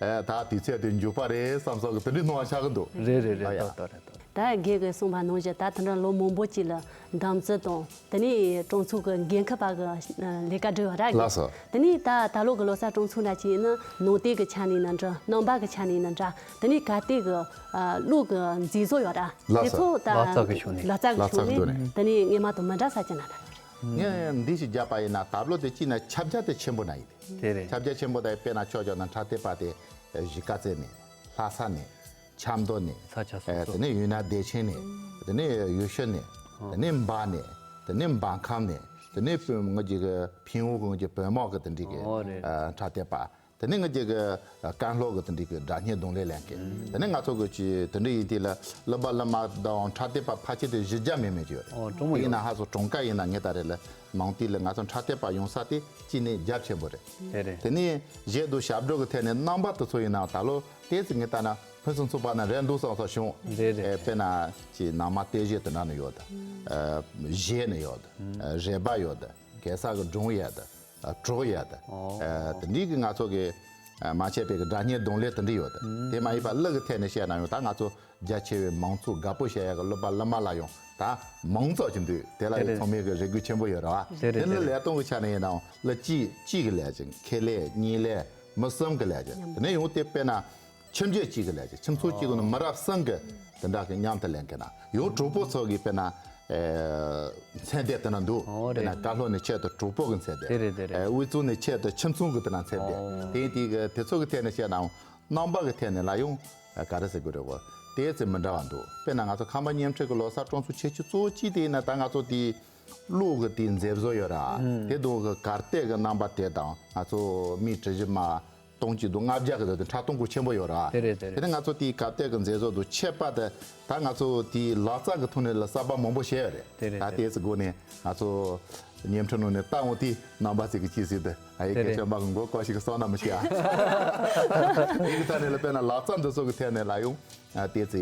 ཨེ་ད་དུས་ཚོད་དེ་མགྱོགས་པ་རེད་བསམ་སོགས་ཀྱི་དེ་འདྲའི་སྣང་བ་ཤར་གི་འདུག་རེད་རེད་རེད། ཨ་ཡ། ཏག་ཏག་རེད། ཏག་ཏག་ད་རྒན་གྱིས་གསུངས་པ་ནང་བཞིན་ད་དེ་འདྲ་ལོ་མང་པོ་ཅིག་ལ་དམ་འཛིན་དང་། དེ་ནས་སྤྲོ་ཚོགས་ཀྱི་འགན་འཁུར་པ་གི་ལས་ཀ་སྒྲུབ་པ་ར། ལགས་སོ། དེ་ནས་ད་ད་ལོ་གི་ལོ་གསར་སྤྲོ་ཚོགས་འདྲ་ཅིག་ཡིན་ན་ནང་བསྟན་གྱི་ཆ་ནས་ཡིན་ན་འདྲ། རྣམ་པ་གི་ཆ་ནས་ཡིན་ན་འདྲ། དེ་ནས་གར་སྟེགས་ཀྱི་ཨ་གླུ་གི་མཛེས་བཟོ་ཡོད་ར། ལགས་སོ། དེ་ཚོ་ད་ལག་རྩལ་གྱི་ཕྱོགས་ནས། ལག་རྩལ་གྱི་ལག་རྩལ་ཕྱོགས་གྱི་ནས། ཐོག་ནས། དེ་ནས་སྔོན་མ་དང་མི་འདྲ་ས་ཅིག་ན་འདྲ། ངས་འདི་ཞིག་བརྒྱབ་པ་ཡིན་ན། ད་ལོ་དེ་གཅིག་ན་ཁྱབ་རྒྱ་དེ་ཆེན་པོ་ན་ཡིན། དེ་རེད། ཁྱབ་རྒྱ་ཆེན་པོ་དེ་དཔེར་ན་ཆོས་ཕྱོགས་ན་འཁྲབ་སྟོན་པ་དེ་གཞིས་ཀ་རྩེ་ནས། ལྷ་ས་ནས། ཆབ་མདོ་ནས། ས་ཆ་སོ་ཨེ་སོ། དེ་ནས་ཡུན་ནན་བདེ་ཆེན་ནས། དེ་ནས་ཡུལ་ཤུལ་ནས། ཨོ། དེ་ནས་འབའ་ནས། དེ་ནས་འབའ་ཁམས་ནས། དེ་ནས་བོད་ངོས་ཀྱི་ཕིན་ཝུའུ་ངོས་ཀྱི་བོད་དམག་གི་དེ་འདྲའི་གི་ཨོ་རེད། ཨ་འཁྲབ་སྟོན་པ། དེ་ནས་ངོས་ཀྱི་གི་ཀན་ལྷོ་གི་དེ་འདྲའི་གི་སྒྲ་སྙན་རྡུང་ལེན་ལེན་མཁན། དེ་ནས་ང་ཚོ་གི་ཅི་དེ་འདྲ་ཡིན་དུས་ལ་གླུ་པ་གླུ་མ་དང་འཁྲབ་སྟོན་པ་ཕལ་ཆེར་དེ་གཞི་རྒྱ་མེད་མེད་ཀྱི་ཡོད་རེད། ཨོ་གྲོང་མོ་ཡིན་ཡོད་ན་རེད། ཧ་སོ་གྲངས་ཀ་ཡིན་ན་ངས་ད་རེས་ལ་མང་དུས་ལ་ང་ཚོ་འཁྲབ་སྟོན་པ་ཡོང་ས་དེ་གཅིག་ནས་རྒྱ་ཆེན་པོ་རེད། དེ་རེད། དེ་ནས་གཞས་དང་ཞབས་བྲོ་གི་ཐད་ནས་རྣམ་པ་དེ་ཚོ་ཡིན་ན་ད་ལོ་དེ་ཚོ་ངས་ལྟ་ན་ཕུན་སུམ་ཚོགས་པ་ན་རེད་འདུག་བསམ་བསམ་བྱུང་། རེད་རེད། ཨེ་དཔེར་ན་ཅི་ནང་མ་སྟོད་གཞས་དེ་འདྲ་ནི་ཡོད་ད། ཨ་གཞས་ནི་ཡོད་ད། ཨ་རས་པ་ཡོད་ད། གེ་སར་གི་སྒྲུང་ཡོད་ད། ཨ་བྲོ་ཡོད་ད། ཨོ། ཨ་དེ་འདྲའི་གི་ང་ཚོ་གི་ཨ་མ་ཆད་པའི་གི་སྒྲ་སྙན་རྡུང་ལེན་དེ་འདྲ་ཡོད་ད། དེ་མ་ཡིན་པ་གླུ་གི་ཐད་ནས་བཤད་ན་ཡང་ད་ང་ཚོ་རྒྱ་ཆེ་བའི་མང་ཚོགས་དགའ་པོ་བྱེད་ཡག་གི་གླུ་པ་གླུ་མ་ལ་ཡང་ད་མང་ཚོགས་ཀྱི་འདུག་དེ་ལ་ཡང་ཚང་མས་གི་རེ་སྒུག་ཆེན་པོ་ཡོད་ར་བ། དེ་ནི་ལས་སྟངས་གི་ཆ་ནས་ཡིན་ནའང་གླུ་གཅིག་གཅིག་གི་ལས་ཀྱི་ཁེ་ལས་གཉིས་ལས་མི་གསུམ་གི་ལས་ཀྱི་དེ་ནས་ཡང་དེ་དཔེར་ན། ཁྱིམ་རྒྱུད་གཅིག་གི་ལས་ཀྱི་ཁྱིམ་ཚང་གཅིག་གི་ནང་མི་རབས་གསུམ་གི་དེ་འདྲ་གི་མཉམ་དུ་ལེན་མཁན་ན་ཡང་གྲོགས་པོ་ཚོ་གི་དཔེར་ན་ཨེ་མཚན་ལྡན་དེ་འདྲ་འདུག་ཨོ་དཔེར་ན་རེད། ཀ་ལྷོ་ནས་ཆེད་དུ་གྲོགས་པོ་གི་མཚན་ལྡན། དེ་རེད་དེ་རེད། ཨེ་དབུས་གཙང་ནས་ཆེད་དུ་ཁྱིམ་ཚང་གི་དེ་འདྲ་མཚན་ལྡན། ཨོ། དེ་ཡིན་དུས་གི་དེ་ཚོ་གི་ཐད་ནས་བཤད་ནའང་རྣམ་པ་གི་ཐད་ནས་ལ་ཡང་ཨེ་ག་རེ་ཟེར་དགོས་རེད་གོ། དེ་ཚོ་མི་འདྲ་བ་འདུག་དཔེར་ན་ང་ཚོ་ཁམས་པ་བརྙན་འཕྲིན་གི་ལོ་གསར་སྤྲོ་ཚོགས་ཆེ་ཆུང་གཙོ་བོ་གཅིག་དེ་ཡིན་ན་ད་ང་ཚོ་དེའི་གླུ་གི་དེའི་མཛེས་བཟོ་ཡོད་ར། དེ་དང་གི་གར་སྟེགས་གི་རྣམ་པ་དེ་དང་ང་ཚོ་མི་གྲུ་བཞི་མ། སྟོང་གཅིག་དང་ལྔ་བརྒྱ་གི་དེ་འཁྲབ་སྟོན་ཁང་ཆེན་པོ་ཡོད་ར། དེ་རེད་དེ་རེད། དེ་ནི་ང་ཚོ་དེའི་གར་སྟེགས་ཀྱི་མཛེས་བཟོ་དང་ཁྱད་པར་དུ་ད་ང་ཚོ་དེའི་ལག་རྩལ་གྱི་ཐོག་ནས་ལ་གསར་པ་མང་པོ་བྱས་ཡོད་རེད། དེ་རེད་ད་དེ་རེད། དེའི་སྒོ་ནས་ང་ཚོ་བརྙན་འཕྲིན་ནང་ནས་ལྟ་འོང་དུས་རྣམ་པ་ཚོ་གི་ཅི་ཟེར་དུ་ཨ་ཡེ་དེ་སྐད་རེད། ཆ་མ་གི་མགོ་སྐོར་ཞིག་གི་སོང་ན་མི་ཤེས་ཨ། དེ་གི་ཐད་ནས་ལ་དཔེར་ན་ལག་རྩལ་འདི་ཚོ་གི་ཐད་ནས་ལ་ཡང་ཨ་དེ་ཚོ་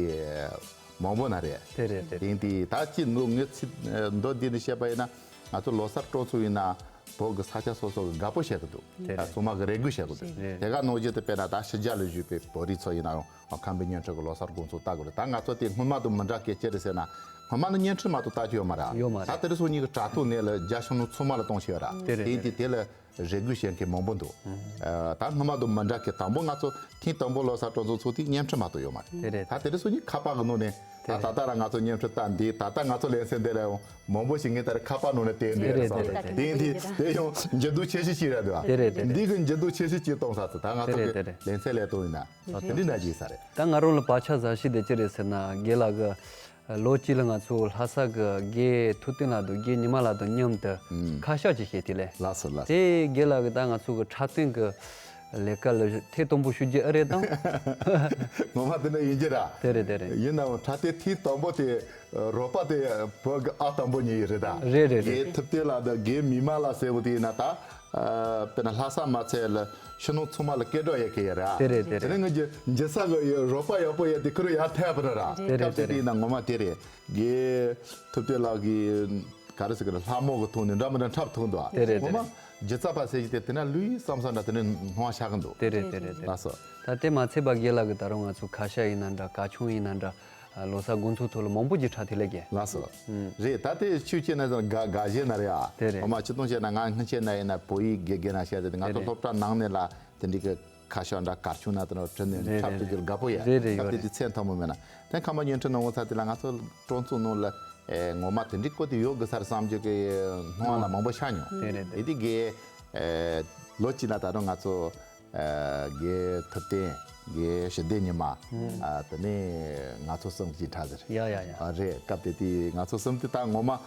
མང་པོ་ན་རེད། དེ་རེད་དེ་རེད། དེ་ཡིན་དུས་ད་ཅི་ནུ་ངས་ཚིག་མདོ་འདི་ནས་བཤད་པ་ཡིན་ན་ང་ཚོ་ལོ་གསར་སྤྲོ་ཚོགས་ཡིན་ན། བོད་ཀྱི་ས་ཆ་སོ་སོ་གི་དགའ་པོ་བྱེད་ཀྱི་འདུག་དེ་རེད། ཚང་མ་གི་རེ་སྒུག་བྱེད་ཀྱི་འདུག་རེད། དེ་ག་ནང་བཞིན་དུ་དཔེར་ན་ད་ཕྱི་རྒྱལ་ལ་བཞུགས་པའི་བོད་རིགས་ཚོ་ཡིན་ན་ཡང་ཁམས་པའི་བརྙན་འཕྲིན་གྱི་ལོ་གསར་དགོང་ཚོགས་ལྟ་དགོས་རེད། ད་ང་ཚོ་དེ་སྔོན་མ་དང་མི་འདྲ་གི་ཅི་རེད་ཟེར་ན། སྔོན་མ་ནི་བརྙན་འཕྲིན་མ་གཏོགས་ལྟ་རྒྱུ་ཡོད་མ་རེད། ཡོད་མ་རེད། ད་དེ་རིང་སང་ཉིན་གྱི་དྲ་ཐོག་ནས་ལ་རྒྱ་ཤོང་ནང་ཚང་མ་ལ་གཏོང་བྱས་ཡོད་ར། དེ་རེད། དེ་ཡིན་དེ་དེ་ལ་རེ་སྒུག་བྱེད་མཁན་མང་པོ་འདུག་ཨ། ད་སྔོན་མ་དང་མི་འདྲ་གི་དང་པོ་ང་ཚོ་ཐེངས་དང་པོ་ལོ་གསར་སྤྲོ་ཚོགས་ཚོགས་དུས་བརྙན་འཕྲིན་མ་གཏོགས་ཡོད་མ་རེད། དེ་རེད། ད་དེ་རིང་སང་ཉིན་ཁ་པར་གི་ནང་ནས་ད་དེ་ད་རེད། ད་ལྟ་ར་ང་ཚོ་བརྙན་འཕྲིན་ལྟ་འདི་ད་ལྟ་ང་ཚོ་ལེན་ཚེ་འདི་ལ་ཡང་མང་པོ་ཞིག་ངས་ད་རེས་ཁ་པར་ནང་ནས་བལྟས་འདི་རེད་སོང་། དེ་ཡིན་དེ་དེ་ཡང་འགྱུར་ལྡོག་ཆེ་ཤོས་ཅིག་རེད་འདུག་དེ་རེད་དེ་རེད། འདི་གི་འགྱུར་ལྡོག་ཆེ་ཤོས་ཅིག་གཏོང་ས་ཚོ་ད་ང་ཚོ་དེ་རེད་གི་དེ་རེད། ལེན་ཚད་ལས་གཏོང་ཡིན་ན་དེ་འདྲ་འདྲ་ཅིག་ས་རེད། ད་ང་རང་ལ་བག་ཆགས་ཟ་ཤི་དེ་ཅི་རེད་ཟེར་ན་རྒན་ལགས་གི་ལོ་གཅིག་ལ་ང་ཚོ་ལྷ་ས་གི་རྒན་ཐུབ་བསྟན་ལགས་དང་རྒན་ཉི་མ་ལགས་དང་མཉམ་དུ་ཨུམ། ཁ་ཤགས་ཅིག་བཤད་དེ་ལས། ལགས་སོ་ལགས་སོ། དེ་རྒན་ལགས་ཀྱིས་ད་ང་ཚོ་གི་འཁྲབ་སྟོན་གྱི་ལས་ཀ་ལ་ཐེངས་དང་པོ་ཞུ་རྒྱུ་ཨེ་རེད་དམ། ངོ་མ་དེ་འདྲ་ཡིན་གྱི་ར། དེ་རེད་དེ་རེད། ཡིན་ནའང་འཁྲབ་སྟོན་ཐེངས་དང་པོ་དེ་རོགས་པ་དེ་བོད་ཀྱི་ཨ་དང་པོ་ཉིད་ཡིན་རེད་ད། རེད་རེད་རེད། རྒན་ཐུབ་བསྟན་ལགས་དང་རྒན་མི་མ་ལགས་ཟེར་བ་དེ་ཡིན་ན་ད། ཨ། དཔེར་ན་ལྷ་ས་མ་ཚད་ལ་ཕྱི་ནང་ཚང་མ་ལ་སྐད་སྒྲོག་ཡོད་མཁན་ཡོད་རེད། དེ་རེད་དེ་དེ་རེད། ནས་ངེད་ཀྱི་འཇིགས་ས་གི་རོགས་པ་ཡག་པོ་ཡོད་དེ་ཁོ་རང་ཡར་ཐད་པ་རེད་ར། དེ་རེད་སྐབས་དེ་དེ་དེ་རེད། ཡིན་ན་ངོ་མ་དེ་རེད། རྒན་ཐུབ་བསྟན་ལགས་ཀྱིས་ག་རེ་ཟེར་གི་རེད། ལྷ་མོ་གི་ཐོག་ནས་འདྲ་མི་འདྲ་འཁྲབ་ཐུབ་འདུག་དེ་རེད་ངོ་མ་དེ་རེད། སྒྱུ་རྩལ་པ་ཟེར་གྱི་དེ་དེ་ན་ལུས་བསམ་བསམ་འདྲ་དེ་ནས་སྣང་བ་ཤར་གི་འདུག་དེ་རེད་དེ་རེད་དེ་རེད། ལགས་སོ། ད་དེ་མ་ཚད་པ་རྒན་ལགས་ཀྱིས་ད་རུང་ང་ཚོ་ཁ་ཤགས་ཡིན་ན་འདྲ་གར་ཆུང་ཡིན་ན་འདྲ་ལོ་གསར་དགོང་ཚོགས་ཐོག་ལ་མང་པོ་ཅིག་འཁྲབ་དེ་ལས་རྒན། ལགས་སོ། ཨུམ། རེད་ད་དེ་ཆུ་སྐྱེས་ན་ཙང་དགའ་དགའ་བཞིན་ན་རེད་ཨ། དེ་རེད། ངོ་མ་ཆུ་སྟོང་བཤད་ན་ང་སྔོན་ཆད་ན་ཡིན་ན་བོད་ཡིག་དགེ་རྒན་ན་བཤད་དེ་ང་ཚོ་དེ་རེད། སློབ་གྲྭ་ནང་ནས་ལ་དེ་འདྲའི་གི་ཁ་ཤགས་འདྲ་གར་ཆུང་ན་དེ་འདྲ་བྲིས་ནས་རེད་འཁྲབ་རེད་ཐུབ་རྒྱུར་རེད། དགའ་པོ་ཡ། རེད་རེད་ཡོད་སྐབས་དེ་རེད། དུས་ཚོད་ཐུང་མོ་མེད་ན་དེ་ཁམས་པ་བརྙན་འཕྲིན་ནང་ངོ་ཚ་དེ་ལ་ང་ཚོ་སྤྲོ་ཚོགས་ནང་ལ་ཨེ་ངོ་མ་དེ་འདྲའི་སྐོར་དེ་ཡོད་དགོས་ས་རེད་བསམ་རྒྱུ་གི་སྣང་བ་ལ་མང་པོ་ཤར་མྱོང་། དེ་རེད་དེ། དེ་དེ་གི་ཨེ་ལོ་གཅིག་ན་ད་རུང་ང་ཚོ་ཨེ་རྒན་ཐུབ་བསྟན་རྒན་ཞི་བདེ་ཉི་མ་ཨ་དེ་ནས་ང་ཚོ་གསུམ་གྱིས་འཁྲབ་ཟེར། ཡ་ཡ་ཡ། ཨ་རེད་སྐབས་དེ་དེ་ང་ཚོ་གསུམ་དེ་ད་ངོ་མ་ཨ་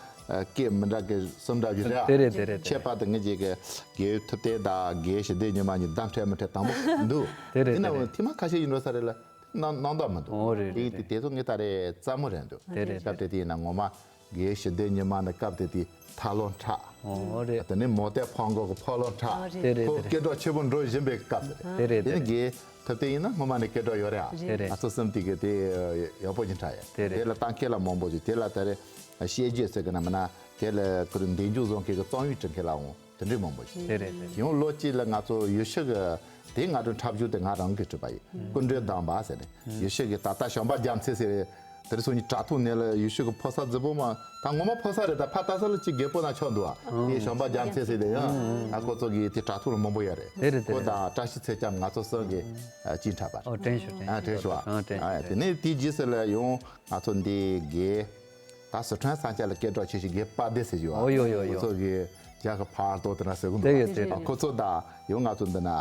སྐད་མི་འདྲ་གི་གསུམ་འདྲ་བཞིན་རེད་ཨ། དེ་རེད་དེ་རེད་དེ་ཁྱད་རེད། པར་དུ་ངེད་ཅིག་གི་རྒན་ཐུབ་བསྟན་དང་རྒན་ཞི་བདེ་ཉི་མ་གཉིས་གདམ་འཕྲད་མི་འཕྲད་དང་པོ་འདུག་དེ་རེད་ཡིན་དེ་ནའང་རེད། ཐེངས་མ་ཁ་ཤས་ཡིན་འགྲོ་ས་རེད་ལ། གནང་གནང་དག་མི་འདུག་ཨོ་རེད་དེ་རེད་དེ་རེད། དེ་ཚོ་ངས་ད་རེས་བཙའ་མོ་རེད་འདུག་དེ་རེད་སྐབས་དེ་དེ་ཡིན་ན་ངོ་མ་རྒན་ཞི་བདེ་ཉི་མ་ནི་སྐབས་དེ་དེ་ཐར་ལམ་འཁྲབ། ཨོ་རེད། དེ་ནས་མོ་ཏའི་ཕོ་མགོ་གི་ཕོ་ལམ་འཁྲབ། ཨོ་རེད། དེ་རེད་ཁོ་དེ་རེད། སྐད་གྲགས་ཆེན་པོ་འགྲོ་བཞིན་པའི་སྐབས་དེ་རེད། དེ་རེད་དེ་དེ་ནས་རེད། རྒན་ཐུབ་བསྟན་ཡིན་ན་སྔོན་མ་ནས་སྐད་གྲགས་ཡོད་རེད་ཨ། རེད་རེད། ང་ཚོ་གསུམ་དེ་གི་དེ་ཡག་པོ་ཅིག་འཁྲབ་ཡ། དེ་རེད། དེ་ལ་ལྟ་མཁན་ལ་མང་པོ་ཅིག་དེ་ལ་ད་རེས་བཤད་རྒྱུ་ཟེར་གི་ན་མིན་ན་དེ་ལ་ཁོ་རང་འདེམས་སྒྲུག་བཟོ་མཁན་གི་གཙང་ཡུལ་དྲི་མཁན་ལ་འོང་། དེ་འདྲའི་མང་པོ་ཞིག་དེ་རེད་དེ་རེད། ཡང་ལོ་གཅིག་ལ་ང་ཚོ་ཡུལ་ཤུལ་གྱི་དེ་ང་ཚོ་འཁྲབ་གཞུང་དེ་ང་རང་གིས་བྲིས་པ་ཡིན། སྐུ་མགྲོན་གདམས་པ་ཟེར་ནས་ཡུལ་ཤུལ་གྱི་ད་ལྟ་བྱམས་པ་རྒྱ་མཚོ་ཟེར་བའི་དེར་སོང་ནས་དྲ་ཐོག་ནས་ལ་ཡུལ་ཤུལ་གྱི་ཕོ་གསར་རྫི་བོ་མ་ད་ངོ་མ་ཕོ་གསར་རེད། ད་ཕ་ལྟ་ས་ལ་ཅིག་རྒད་པོ་ན་ཆོག་འདུག་ཨ། དེ་བྱམས་པ་རྒྱ་མཚོ་ཟེར་དེ་ཡང་ཨ་ཁོ་ཚོ་གི་དེ་དྲ་ཐོག་ལ་མང་པོ་ཡོད་རེད། དེ་རེད་དེ་ཁོ་རེད། དང་བཀྲ་ཤིས་ཚེ་སྐྱབས་ང་ཚོ་གསུམ་གྱིས་ཨ་གཅིག་འཁྲབ་པ་རེད། ཨོ་དྲན་ཤོག་དྲན་ཨ་ཤོག་དྲན་ཤོག་ཨ། ཨ་དྲན་ཨ་ཤོག་དེ་ནས་དེའི་རྗེས་སུ་ལ་ཡང་ང་ཚོ་འདི་རྒན། ད་སི་ཁྲོན་ས་ཆ་ལ་སྐད་གྲགས་ཆེ་ཤོས་རྒན་དཔལ་ལྡན་ཟེར་གྱི་ཡོད་ཨ། ཨོ་ཡོད་ཡོད་ཡོད། ང་ཚོ་གི་རྒྱ་གི་ཕར་ཏོ་དེ་འདྲ་ཟེར་གི་འདུག་དེ་ཡོད་དེ་ཨ། རེད། ཁོ་ཚོ་དང་ཡང་ང་ཚོ་འདི་ན་ཨ་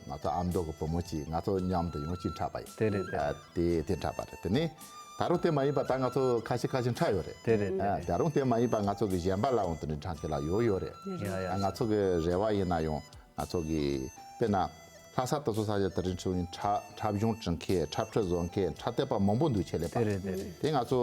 ང་ཚོ་ཨ་མདོ་གི་བུ་མོ་གཅིག་ང་ཚོ་མཉམ་དུ་ཡང་གཅིག་འཁྲབ་པ་ཡིན། དེ་རེད་དེ་ཨ་རེད། དེ་དེ་འཁྲབ་པ་རེད། དེ་ནས་ད་རུང་དེ་མ་ཡིན་པ་ད་ང་ཚོ་ཁ་ཤས་ཁ་ཤས་འཁྲབ་ཡོད་རེད། དེ་རེད་དེ་ཨ་རེད། ད་རུང་དེ་མ་ཡིན་པ་ང་ཚོ་གི་གཞན་པ་ལའང་དེ་འདྲ་འཁྲབ་མཁན་ལ་ཡོད་ཡོད་རེད། ཡ་ཡ། ཨ་ང་ཚོ་གི་རེ་བ་ཡིན་ན་ཡང་ང་ཚོ་གི་དཔེར་ན་ལྷ་ས་དེ་ཚོ་ས་ཆ་དེ་རིང་ཁྲིད་ཡིན་འཁྲབ་འཁྲབ་གཞུང་འབྲི་མཁན་འཁྲབ་ཁྲིད་བཟོ་མཁན་འཁྲབ་སྟོན་པ་མང་པོ་འདུག་ཆེད་ལས་པ། དེ་རེད་དེ་རེད། དེ་ང་ཚོ་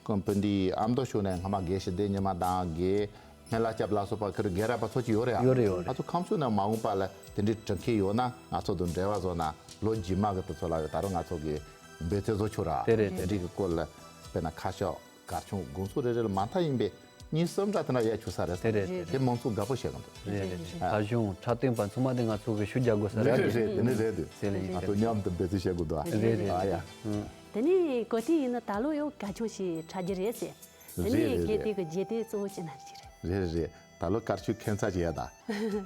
ཀོང་སྤུན་ཟླའི་ཨ་མདོ་ཕྱོགས་ནས་སྔ་མ་རྒན་ཞི་བདེ་ཉི་མ་དང་རྒན་སྨན་བླ་སྐྱབས་ལ་སོགས་པ་ཁིར་རྒན་རབས་པ་ཚོ་ཅིག་ཡོད་རེད་ཨ། ཡོད་རེད་ཡོད་རེད། ང་ཚོ་ཁམས་ཕྱོགས་ནས་མ་འོངས་པ་ལ་དེ་འདྲའི་འབྲི་མཁན་ཡོད་ན་ང་ཚོ་དང་འབྲེལ་བ་བཟོ་ན་ལོ་རྗེས་མ་གི་དེ་ཚོ་ལ་ཡོད་ད་རུང་ང་ཚོ་གི་འབད་བརྩོན་བཟོ་ཆོག་ར། དེ་རེད་དེ་འདྲའི་གི་སྐོར་ལ་དཔེར་ན་ཁ་ཤགས་གར་ཆུང་དགོང་ཚོགས་རེ་རེ་ལ་མ་མཐའ་ཡིན་པའི་གཉིས་གསུམ་འདྲ་དེ་འདྲ་ཡས་ཆོག་ས་རེད། དེ་རེད་དེ་རེད། དེ་མང་ཚོགས་དགའ་པོ་བྱེད་གི་འདུག་རེད་རེད་རེད། ཨ། ཁ་གཞུང་འཁྲབ་སྟོན་པ་ཚང་མ་དེ་ང་ཚོ་གི་ཤུགས་རྒྱག་དགོས་ས་རེད། རེད་རེད་རེད། དེ་ནི་རེད་འདུག་སེ་ལ་ཡིན། ང་ཚོ་མཉམ་དུ་འབད་བརྩོན་བྱེད་དགོས་འདུག་ཨ། རེད་རེད། ཨ་ཡ། ཨང་། དེ་ནས་གོ་ཐོས་ཡིན་ན་ད་ལོ་ཡང་གར་ཆུང་ཞིག་འཁྲབ་རྒྱུ་རེད་ཟེར། དེ་རེད་ནས་རེད་རྒན་རེད། དེ་གི་རྗེས་དེ་གཙོ་བོ་ཅི་ན་ཅི་རེད། རེད་རེད་རེད། ད་ལོ་གར་ཆུང་ཁྱད་མཚར་ཅིག་ཡོད་ད།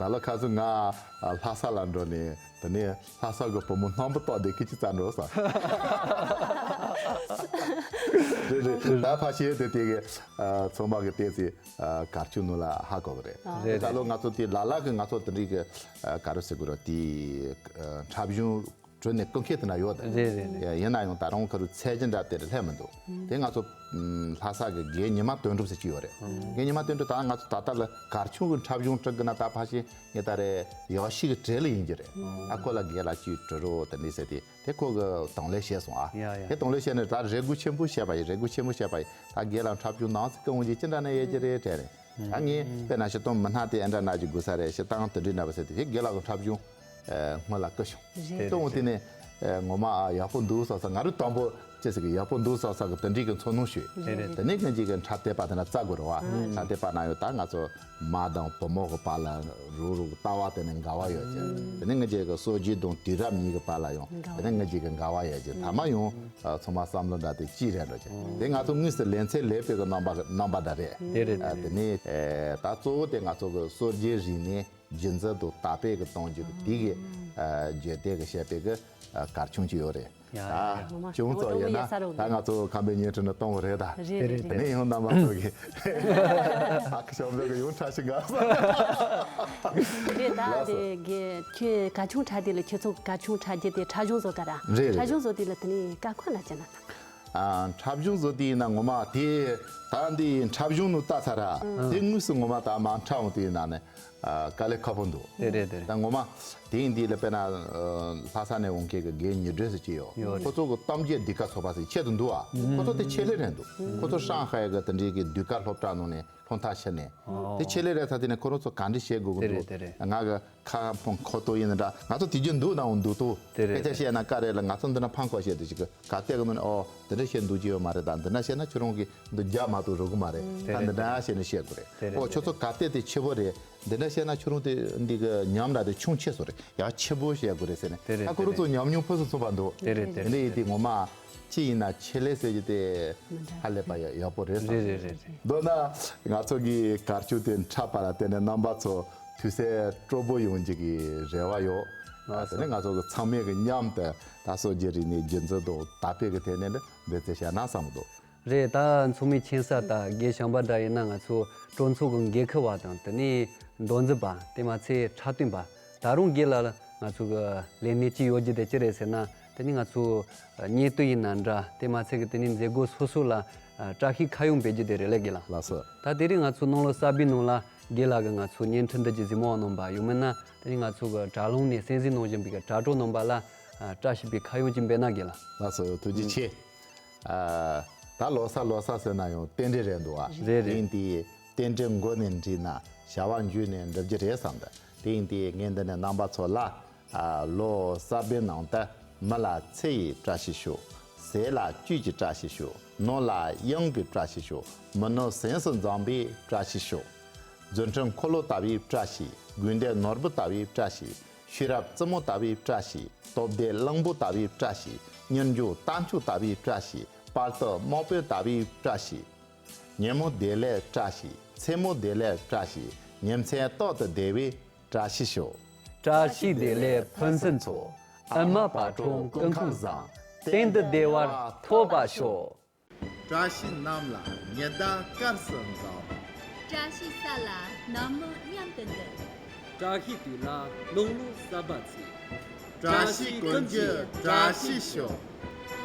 ད་ལོ་ཁ་སང་ང་ལྷ་ས་ལ་འགྲོ་ནས་དེ་ནས་ལྷ་ས་གི་བུ་མོ་སྣམ་བུ་བཏགས་བསྡད་ཁི་ཅི་ཙམ་འགྲོ་ས། རེད་རེད། ད་ཕ་ཤེས་དེ་དེ་གི་ཚང་མ་གི་བལྟས་ཚེ་གར་ཆུང་ནང་ལ་ཧ་གོ་གི་རེད། རེད་ད་ལོ་རེད། ང་ཚོ་དེ་ལ་ལ་གི་ང་ཚོ་དེ་འདྲའི་གི་ག་རེ་ཟེར་དགོས་རེད་དེ་འཁྲབ་གཞུང་གྲོལ་ནས་ཀུན་མཁྱེན་དེ་འདྲ་ཡོད་དེ། རེད་རེད་རེད། ཡིན་ན་ཡང་ད་རུང་ཁ་རུ་ཚད་གཞི་འདྲ་དེ་རེད་སླེབས་མི་འདུག་དེ་ང་ཚོ་ལྷ་ས་གི་རྒན་ཉི་མ་དོན་གྲུབ་ཟེར་གྱི་ཡོད་རེད། རྒན་ཉི་མ་དོན་གྲུབ་ད་ང་ཚོ་ད་ལྟ་ལ་གར་ཆུང་གི་འཁྲབ་གཞུང་སྒྲིག་གི་ན་ད་ཕ་ཤེས་ངས་ད་རེས་ཡག་ཤོས་ཀྱི་གྲས་ལ་ཡིན་གྱི་རེད། ཨ་ཁོ་ལ་རྒན་ལགས་ཅིག་འགྲོ་རོགས་དེ་འདྲ་ཟེར་དེ་དེ་ཁོ་གི་གདོང་ལེན་བྱས་སོང་ཨ། ཡ་ཡ། དེ་གདོང་ལེན་བྱས་ནས་ད་རེ་སྒུག་ཆེན་པོ་བྱས་པ་ཡིན། རེ་སྒུག་ཆེན་པོ་བྱས་པ་ཡིན། ད་རྒན་ལགས་འཁྲབ་གཞུང་ནང་ཚིག་གི་འོང་གྱི་ཅི་འདྲ་ན་ཡོད་ཀྱི་རེད་དྲན་རེད། ད་ངས་དཔེར་ན་ཤི་སྟོང་མི་སྣ་དེ་ཨེ་འདྲ་ན་ཅིག་དགོས་ས་རེད། ཤི་སྟངས་དེ་འདྲའི་འདྲ་བ་ཟེར་དེ་ཞིག་རྒན་ལགས་ཀྱི་འཁྲབ་གཞུང་སྔོན་ལ་བསྐུར་བྱུང་། རེད། གཙོ་བོ་དེ་ནས་ ཨེ་ངོ་མ་ཨ་ཡག་པོ་འདུག་བསམ་ས། ང་རང་དང་པོ་ཅི་ཟེར་གི་ཡག་པོ་འདུག་བསམ་ས་གི་དེ་འདྲའི་གི་འཚོ་སྣང་ཞུས། རེད་རེད། དེ་ནས་ངེད་ཀྱི་གི་འཁྲབ་སྟེགས་པ་དེ་ན་བཙལ་དགོས་རེད་བ། འཁྲབ་སྟེགས་པ་ན་ཡོད་ད་ང་ཚོ་མ་དང་བུ་མོ་གི་བར་ལ་རུག་རུག་ལྟ་བ་དེ་ནས་འགལ་བ་ཡོད་ཅིང་། དེ་ནས་ངེད་ཀྱི་གི་སྲོལ་རྒྱུན་དང་དུས་རབས་གཉིས་ཀྱི་བར་ལ་ཡང་དེ་ནས་ངེད་ཀྱི་གི་འགལ་བ་ཡོད་ཅིང་། ཐ་མ་ཡང་ཨ་ཚང་མ་བསམ་བློ་འདྲ་དེ་གཅིག་རེད་འགྲོ་ཅིང་། དེ་ང་ཚོ་དངོས་སུ་ལེ་ཚན་ལས་པའི་གི་རྣམ་པ་རྣམ་པ་འདྲ་རེད། དེ་རེད། ཨ་དེ་ནས་ཨེ་ད་གཙོ་བོ་དེ་ང་ཚོ་གི་སྲོལ་རྒྱུན་རིག་གནས་རྒྱུན་འཛིན་དང་དར་སྤེལ་གྱི་གཏོང་རྒྱུ་གི་དེ་གི་ཨ་བརྗོད་དེ་གི་བཤད་པའི་གི་ཨ་གར་ཆུང་ཅིག་ཡོད་རེད། ཡ་ད་ཡ་ཡ། ཅུང་ཙམ་ཡོད་ན་ད་ང་ཚོ་ཁམས་པའི་བརྙན་འཕྲིན་ནང་གཏོང་བ་རེད་ད། རེད་རེད་རེད། དེ་ནས་ཡང་རྣམ་པ་ཚོ་གི་ཨ་ཁུ་ཞབས་འདྲ་གི་ཡང་ཁྲ་ཞིག་འགའ་རེད་ད། དེ་གི་ཁྱོད་གར་ཆུང་འཁྲབ་དེ་ལ་ཁྱོད་ཚོ་གར་ཆུང་འཁྲབ་རྒྱུ་དེ་འཁྲབ་གཞུང་བཟོ་ག་ར། རེད་རེད། འཁྲབ་གཞུང་བཟོ་དེ་ལ་དེ་ནས་དཀའ་ཁག་ལ་ཅི་ན། ཨ་འཁྲབ་གཞུང་བཟོ་དེ་ཡིན་ན་ངོ་མ་དེ་ད་འདི་འཁྲབ་གཞུང་ནང་ལྟ་ཚར་ར། དེ་དངོས་སུ་ངོ་མ་ད་མ་འཁྲབ་འོང་དེ་ཡིན་ན་ནི་ཨ་དཀའ་ལས་ཁག་པོ་འདུག་དེ་རེད་དེ་རེད། ད་ངོ་མ་དེ་ཡིན་དེ་ལ་དཔེར་ན་ཨ་ལྷ་ས་ནས་འོང་མཁན་གྱི་རྒན་ཉི་སྒྲོན་ཟེར་གྱི་ཡོད། ཡོད་རེད། ཁོ་ཚོ་གི་གཏམ་རྒྱུད་ཟློས་གར་ཚོགས་པ་ཟེར་ཆེད་དུ་འདུག་ཨ། ཁོ་ཚོ་དེ་ཆེད་ལས་རེད་འདུག་ཁོ་ཚོ་ཧྲང་ཧའེ་གི་དེ་འདྲའི་གི་ཟློས་གར་སློབ་གྲྭ་ནང་ནས་སློབ་མཐར་ཕྱིན་ནས་དེ་ཆེད་ལས་རེད་ཚ། དེ་ནས་ཁོ་རང་ཚོ་ག་འདྲ་བྱེད་དགོས་དེ་རེད་དེ་རེད། ང་གི་ཁ་ཕང་ཁོ་ཏོ་ཡིན་འདྲ། ང་ཚོ་དུས་རྒྱུན་འདུག་ནའང་འདུག་ཏོ། དེ་རེད། སྐད་ཆ་བཤད་ན་དཀའ་རེད་ལ། ང་ཚོ་འདི་ན་ཕང་ཁོ་བཤད་དུ་ཅིག་ག་གཏད་གི་ནོ་ནི་ཨོ་འདི་འདྲ་བཤད་འདུག་ཅི་ཡོད་མ་རེད། ད་འདི་འདྲ་བཤད་ན་ཁྱོད་རང་གི་འདི་རྒྱ་མ་གཏོགས་རོ་གི་མ་རེད། དེ་ད་རེད། འདི་འདྲ་བཤད་ནས་བཤད་དགོས་རེད། དེ་རེད། ཨོ་ཁྱོད་ཚོ་ག་གཏད་དེ་ཆེ་བོ་རེད། འདི་འདྲ་བཤད་ན་ཁྱོད་རང་དེ་འདི་གི་ཉམས་ར་དེ་ཆུང་ཆེ་སོ་རེད། ཡ་ཆེ་བོ་བཤད་དགོས་རེད་ཟེར་ནས། དེ་རེད། ད་ཁོ་རང་ཚོ་དེ་རེད། ཉམས་མྱོང་ཕུན་སུམ་ཚོགས་པ་འདུག་དེ་རེད་དེ་རེད། འདི་ཡིན་དེ་ངོ་མ་ཅི་ཡིན་ན་ཆེད་ལས་ཟེར་རྒྱུ་དེ་ཧ་ལས་པ་ཡག་པོ་རེད་བསམ། རེད་རེད་རེད། མདོར་ན་ང་ཚོ་གི་གར་ཆུང་དེ་འཁྲབ་པ་ལ་བརྟེན་ནས་རྣམ་པ་ཚོ་དུས་གསལ་སྤྲོ་པོ་ཡོང་རྒྱུ་གི་རེ་བ་ཡོད། ལགས་སོ། དེ་ནས་ང་ཚོ་གི་ཚང་མས་གི་མཉམ་དུ་ད་སྲོལ་རྒྱུན་རིག་གནས་རྒྱུན་འཛིན་དང་དར་སྤེལ་གི་ཐད་ནས་འདི་འབད་བརྩོན་བྱས་ན་བསམ་གི་འདུག་རེད། ད་ཚོགས་མི་མཁྱེན་གསལ་ལྟར་རྒན་བྱམས་པ་འདྲ་ཡིན་ན་ང་ཚོ་གྲོས་ཚོགས་ཀྱི་འགན་འཁུར་བ་དང་དེ་ནས་མདོ་འཛིན་པ། དེ་མ་ཚད་འཁྲབ་སྟོན་པ། ད་རུང་སྒེར་ལ་ང་ཚོ་གི་ལས་གནས་ཅིག་ཡོད་རྒྱུ་དེ་ཅི་རེད་ཟེར་ན། དེ་ནི་ང་ཚོ་བརྙན་སྟོན་ཡིན་ན་འདྲ། དེ་མ་ཚད་གི་དེ་ནི་མཛད་སྒོ་སོ་སོ་ལ་བཀྲ་ཤིས་ཁ་གཡང་འབུལ་རྒྱུ་དེ་རེད་ལས་སྒེར་ལ། ལགས་སོ། ད་དེ་རིང་ང་ཚོ་ནང་ལོ་གསར་པའི་ནང་ལ་སྒེར་ལ་གི་ང་ཚོ་བརྙན་འཕྲིན་འདི་གི་གཟིགས་མོ་བ་རྣམ་པ། ཡང་མིན་ན་དེ་ནི་ང་ཚོ་གི་དྲ་ལམ་ནས་གསན་གཟིགས་གནང་བཞིན་པའི་གི་དྲ་གྲོགས་རྣམ་པ་ལ་བཀྲ་ཤིས་པའི་ཁ་གཡང་ཅིག་འབུལ་ན་སྒེར་ལ། ལགས་སོ། ཐུགས་རྗེ་ཆེ། ཨ། ད་ལོ་གསར་ལོ་གསར་ཟེར་ན་ཡང་རྟེན་འབྲེལ་རེད་འདུག་ཨ། རེད་རེད། དེ་ཡིན་དུས་རྟེན་འབྲེལ་མགོ་ནས་འགྲིག་ན་བྱ་བ་མཇུག་ནས་འགྲུབ་རྒྱུ་རེད་བསམ་འདུག་དེ་ཡིན་དུས་ངས་འདི་ནས་རྣམ་པ་ཚོ་ལ། ཨ། ལོ་གསར་པའི་ནང་དུ་མི་ལ་ཚེ་ཡི་བཀྲ་ཤིས་ཤོག་ཟས་ལ་བཅུད་ཀྱི་བཀྲ་ཤིས་ཤོག་ནོར་ལ་གཡང་གི་བཀྲ་ཤིས་ཤོག་མི་ནོར་གཟེངས་སུ་འཛོམས་པའི་བཀྲ་ཤིས་ཤོག་རྫུ་འཕྲུལ་འཁོར་ལོ་ལྟ་བུའི་བཀྲ་ཤིས། དགོས་འདོད་ནོར་བུ་ལྟ་བུའི་བཀྲ་ཤིས། ཤེས་རབ་རྩེ་མོ་ལྟ་བུའི་བཀྲ་ཤིས། སྟོབས་ལྡན་གླང་པོ་ལྟ་བུའི་བཀྲ་ཤིས། གཉེར་འཇོག་རྟ་མཆོག་ལྟ་བུའི་བཀྲ་ཤིས། དཔལ་དུ་དམག་དཔོན་ལྟ་བུའི་བཀྲ་ཤིས། ཉིན་མོ་བདེ་ལེགས་བཀྲ་ཤིས། མཚན་མོ་བདེ་ལེགས་བཀྲ་ཤིས། ཉིན་མཚན་རྟག་ཏུ་བདེ་བའི་བཀྲ་ཤིས་ཤོག་བཀྲ་ཤིས་བདེ་ལེགས་ཕུན་སུམ་ཚོགས། ཨ་མ་བག་དྲོ་སྐུ་ཁམས་བཟང་། གཏན་དུ་བདེ་བར་ཐོབ་པར་ཤོག་བཀྲ་ཤིས་གནམ་ལ་ཉི་ཟླ་སྐར་གསུམ་འཛོམས། བཀྲ་ཤིས་ས་ལ་གནམ་ལོ་མཉམ་དུ་འདུ། བཀྲ་ཤིས་དུས་ལ་ནང་ལོ་གསར་པ་ཚེས། བཀྲ་ཤིས་ཀུན་གྱི་བཀྲ་ཤིས་ཤོག་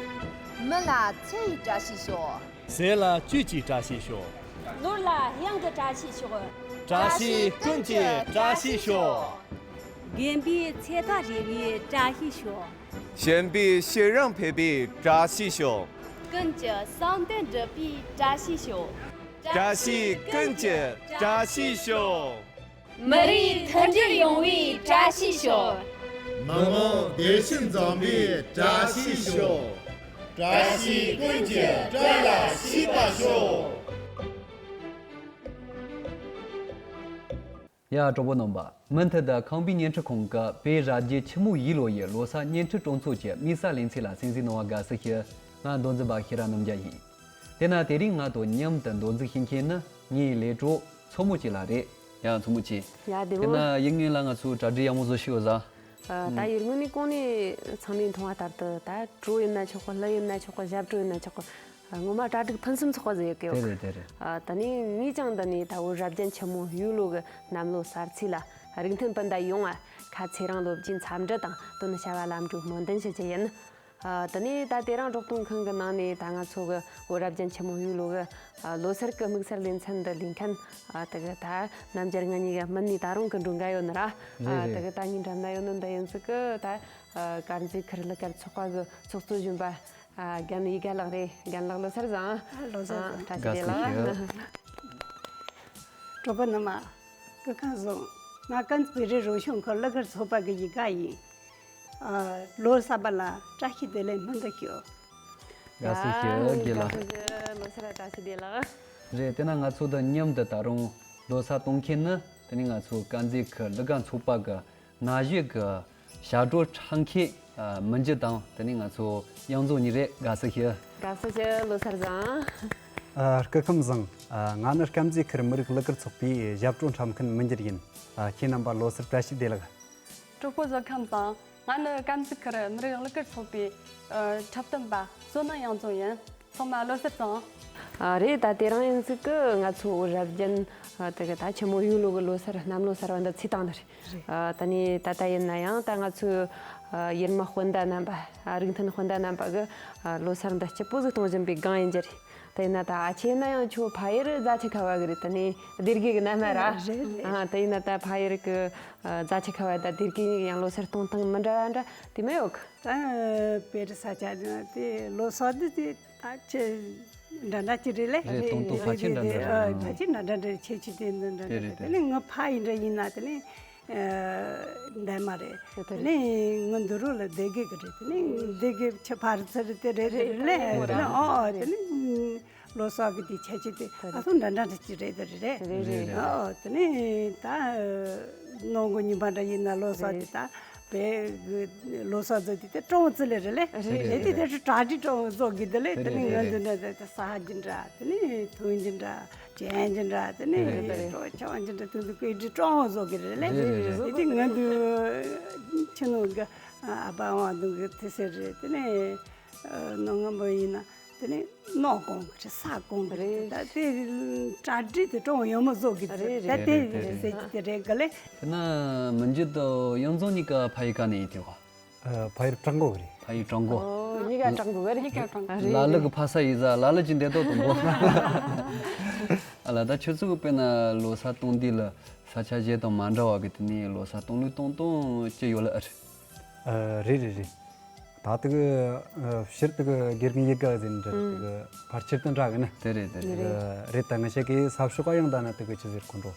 མི་ལ་ཚེ་ཡི་བཀྲ་ཤིས་ཤོག་ཟས་ལ་བཅུད་ཀྱི་བཀྲ་ཤིས་ཤོག་ནོར་ལ་གཡང་གི་བཀྲ་ཤིས་ཤོག་བཀྲ་ཤིས་ཀུན་གྱི་བཀྲ་ཤིས་ཤོག་རྒན་པའི་ཚེ་ཐག་རིང་བའི་བཀྲ་ཤིས་ཤོག་གཞོན་པའི་ཤེས་རིག་འཕེལ་བའི་བཀྲ་ཤིས་ཤོག་ཀུན་གྱི་བསམ་དོན་འགྲུབ་པའི་བཀྲ་ཤིས་ཤོག་བཀྲ་ཤིས་ཀུན་གྱི་བཀྲ་ཤིས་ཤོག་མི་རིགས་མཐུན་སྒྲིལ་ཡོང་བའི་བཀྲ་ཤིས་ཤོག་མི་དམངས་བདེ་སྐྱིད་འཛོམས་པའི་བཀྲ་ཤིས་ཤོག་བཀྲ་ཤིས་ཀུན་གྱི་བཀྲ་ལ་ཤིས་པ་ཤོག་ཡ། གྲོགས་པོ་རྣམ་པ། མུ་མཐུད་དུ་ཁམས་པའི་བརྙན་འཕྲིན་ཁང་གི་བོད་རབ་རྒྱན་ཆེན་མོ་ཡིད་བློ་ཡི་ལོ་གསར་བརྙན་འཕྲིན་སྤྲོ་ཚོགས་ཀྱི་དམིགས་བསལ་ལེ་ཚན་ལ་གསན་གཟིགས་གནང་བར་དགའ་བསུ་ཞུ། ང་མདོ་འཛིན་པ་ཤེས་རབ་རྣམ་རྒྱལ་ཡིན། དེས་ན་དེ་རིང་ང་དང་མཉམ་དུ་མདོ་འཛིན་ཞུ་མཁན་ནི་ངའི་ལས་གྲོགས་མཚོ་མོ་སྐྱིད་ལགས་རེད། ཡ། མཚོ་མོ་སྐྱིད། ཡ། བདེ་མོ། དེས་ན་ཡིན་ངེས་ལ་ང་ཚོའི་གྲ་སྒྲིག་ཡག་མོ་བཟོ་ཤེས་ཡོད་ཟ། ཨ། ད་ཡུལ་དངོས་ནས་གོང་ནས་ཚང་མས་མཐོང་བ་ལྟར་དུ་ད་བྲོ་ཡིན་ན་ཆོག་གི། གླུ་ཡིན་ན་ཆོག་གི། ཞབས་བྲོ་ཡིན་ན་ཆོག་གི། ངོ་མ་གྲ་སྒྲིག་ཕུན་སུམ་ཚོགས་པ་ཟིག་ཡོད་གི་ཡོད། དེ་རེད་དེ་རེད། ཨ། ད་ནི་ངས་ཀྱང་འདི་ནས་ད་བོད་རབ་རྒྱན་ཆེན་མོ་ཡིད་བློ་གི་གནམ་ལོ་གསར་ཚེས་ལ་རིགས་མཐུན་སྤུན་ཟླ་ཡོངས་ལ་ཁ་ཚེ་རིང་ལོ་བརྒྱའི་འཚམས་འདྲི་དང་དོན་བྱ་བ་ལམ་འགྲོའི་སྨོན་འདུན་ཞུ་རྒྱུ་ཡིན། ཨ། དེ་ནས་ད་དེ་རིང་སྒྲོག་གཏོང་ཁང་གི་ནང་ནས་ད་ང་ཚོ་གི་བོད་རབ་རྒྱན་ཆེན་མོ་ཡིད་བློ་གི་ཨ་ལོ་སར་གི་དམིགས་བསལ་ལེ་ཚན་འདི་ལས་མཁན། ཨ། དེ་གི་ད་རྣམ་རྒྱལ་ང་གཉིས་ཀྱི་མིང་ནས་ད་རུང་གི་འགྲོ་འགའ་ཡོད་ནི་ར། ཨ། རེད་རེད། དེ་གི་ད་ངའི་འགྲམ་ན་ཡོད་ནི་འདི་ཡིན་ཟིག་གི། ད་ཨ་དཀར་མཛེས་ཁུར་གླུ་གར་ཚོགས་པ་གི་ཚོགས་གཙོ་གཞོན་པ་ཨ་རྒན་ཡིད་དགའ་ལགས་རེད། རྒན་ལགས་ལོ་སར་བཟང་། ཨ། ལོ་སར་བཟང་། ཨ། བཀྲ་ཤིས་བདེ་ལེགས། གྲོགས་པོ་རྣམ་པ། སྐུ་ཁམས་བཟང་། ང་ཀན་བོད་རིགས་རང་སྐྱོང་ཁུལ་གླུ་གར་ཚོགས་པ་གི་ཡིད་དགའ་ཡིན། ཨ། ལོ་གསར་པ་ལ་བཀྲ་ཤིས་བདེ་ལེགས་སྨོན་འདུན་ཞུ། དགའ་བསུ་ཞུ། ཡ། དགེ་ལགས། དགའ་བསུ་ཞུ། ལོ་གསར་བཀྲ་ཤིས་བདེ་ལེགས། རེད། དེ་ན་ང་ཚོ་དང་མཉམ་དུ་ད་རུང་ལོ་གསར་གཏོང་མཁན་ནི་དེ་ནི་ང་ཚོ་དཀར་མཛེས་ཁུལ་གླུ་གར་ཚོགས་པ་གི་ན་གཞོན་གྱི་ཞབས་བྲོ་འཁྲབ་མཁན། ཨ། མི་འཇུ་དང་དེ་ནི་ང་ཚོ་གཡང་རྫོང་གཉིས་རེད། དགའ་བསུ་ཞུ། དགའ་བསུ་ཞུ། ལོ་གསར་བཟང་། ཨ། སྐུ་ཁམས་བཟང་། ཨ། ང་ནི་དཀར་མཛེས་ཁུལ་མི་རིགས་གླུ་གར་ཚོགས་པའི་ཞབས་བྲོ་འཁྲབ་མཁན་མི་འགྱུར་ཡིན། ཨ། ཁྱེད་རྣམ་པ་ལོ་གསར་བཀྲ་ཤིས་བདེ་ལེགས། གྲོགས་པོ་ཚོ་ཁམས་བཟང་། ང་ནི་དཀར་མཛེས་ཁུལ་མི་རིགས་གླུ་གར་ཚོགས་པའི་ཨ། འཁྲབ་སྟོན་པ་བསོད་ནམས་གཡང་རྫོང་ཡིན། ཚང་མ་ལོ་གསར་བཟང་། ཨ། རེད། ད་དེ་རིང་ཡིན་ཟིག་གི་ང་ཚོ་རབ་རྒྱན། ཨ། དེ་གི་ད་ཆུ་མོ་ཡོས་ལོ་གི་ལོ་གསར། གནམ་ལོ་གསར་བ་འདི་ཚེས་བཏང་ནི་རེད། རེད། ཨ། ད་ནི་ད་ལྟ་ཡིན་ན་ཡང་ད་ང་ཚོའི་ཨ། ཡུལ་མི་སྤུན་ཟླ་རྣམ་པ། ཨ། རིགས་མཐུན་སྤུན་ཟླ་རྣམ་པ་གི་ཨ། ལོ་གསར་འདི་སྐྱིད་པོ་ཟིག་གཏོང་བཞིན་པའི་སྒང་ཡིན་རྒྱུ་རེད། དེ་ཡིན་ན་ད་ཨ་ཆེ་ན་ཡང་ཁྱོད་ཕ་ཡུལ་རྫ་ཆུ་ཁ་བ་གི་རེད། དེ་ནས་སྡེ་དགེ་གི་མནའ་མ་ར། རེད་རེད། ཨ། དེ་ཡིན་ན་ད་ཕ་ཡུལ་གི་ཨ། རྫ་ཆུ་ཁ་བ་དང་སྡེ་དགེ་གཉིས་ཀྱི་ཡང་ལོ་གསར་གཏོང་སྟངས་མི་འདྲ་བ་འདྲ་དེ་མི་ཡོད་གི། ད་བོད་ས་ཆ་ནི་དེ་ལོ་གསར་འདི་དེ་ད་ཆེ་འདྲ་འདྲ་ཅིག་རེད་ལེ། རེད། གཏོང་སྟངས་ཕལ་ཆེར་འདྲ་འདྲ་རེད། ཨ། ཕལ་ཆེར་འདྲ་འདྲ་འདྲ། ཁྱད་ཆོས་དེ་འདྲ་འདྲ་རེད། རེད་རེད། དེ་ནས་ངའི་ཕ་ཡིན་འདྲ་ཡིན་ན་དེ་ནས། ཨ། འདན་མ་རེད། དེ་ནས་ངའི་འདུག་རོགས་ལ་སྡེ་དགེ་གི་རེད། དེ་ནས་སྡེ་དགེ་ཆུ་ཕར་ཚུར་དེ་རེད། རེད་རེད་ལེ། རེད། དེ་ནས་ཨོ་ཨོ་དེ་ནས་ལོ་གསར་གི་དེ་ཁྱད་ཆོས་དེ་ཨ་ཚོ་འདྲ་འདྲ་འདྲ་ཅིག་རེད། དེ་རེད་རེད། རེད་རེད། ཨོ་དེ་ནས་ད་ནང་གི་ཉིན་པ་འདྲ་ཡིན་ན་ལོ་གསར་དེ་ད་བོད་གི་ལོ་གསར་བཟོ་དེ་དེ་སྤྲང་བོ་ཙི་ལེ་རེད་ལེ། རེད་རེད། དེ་དེ་དེ་གྲ་སྒྲིག་སྤྲང་བོ་བཟོ་གི་དེ་ལེ། དེ་ནས་ང་ཚོ་འདྲ་དེ་ས་གི་འདྲ། དེ་ནས་ཐུང་གི་འདྲ། ཅན་གྱི་འདྲ། དེ་ནས་རེད་རེད། སྤྲང་ཆུང་གི་འདྲ། ཐུང་དུ་ཀོས་འདྲ་སྤྲང་བོ་བཟོ་གི་རེད་ལེ། རེད་རེད་རེད། དེ་དེ་ང་ཚོ་ཆུ་ནང་གི་ཨ་ཕ་ཨ་མ་དུང་གི་དེ་ཟེར་རེད། དེ་ནས་ནང་ང་བོ་ཡིན་ན་དེ་ནས་ནང་གོང་གི་རེད། ས་གོང་གི་རེད། རེད། ད་དེ་གྲ་སྒྲིག་དེ་སྤྲང་བོ་ཡོད་མོ་བཟོ་གི་རེད། རེད་ད་རེད། དེ་རེད་རེད། ཟེར་གྱི་དེ་རེད་ག་ལེ། དེ་ན་མི་འཇུ་དང་གཡང་རྫོང་གཉིས་ཀ་ཕ་ཡུལ་ག་ནས་ཡིན་དེ་ག། ཨ། ཕ་ཡུལ་བྲག་འགོ་གི་རེད། ཕ་ཡུལ་བྲག་འགོ། ཨོ། གཉིས་ཀ་བྲག་འགོ་གི་རེད། གཉིས་ཀ་བྲག་འགོ། ཨ། རེད་ལ་ལུ་རེད། གི་ཕ་ས་ཡིན་ས། ལ་ལུ་ཅིག་འདེད་དོ་དང་པོ། ཨ་ལ་ད་ཁྱོད་ཚོ་གི་དཔེར་ན་ལོ་གསར་གཏོང་དུས་ལ་ས་ཆ་གཞན་དང་མ་འདྲ་བ་གི་དེ་ནས་ལོ་གསར་གཏོང་ལུགས་གཏོང་སྟངས་ཅི་ཡོད་ལ། ཨ། རེད་རེད་རེད། ད་དེ་གི་ཨ་སྤྱིར་དེ་གི་དགེ་རྒན་ཡི་གེ་ཟེར་འདྲ་དེ་གི་ཕལ་ཆེར་དེ་འདྲ་གི་ནི། དེ་རེད་དེ་རེད། དེ་གི་རེད། ད་ང་ཞིག་གི་ས་ཕྱོགས་ག་ཡང་ད་ན་དེ་གི་ཅི་ཟེར་ཁོང་ཁྲོ།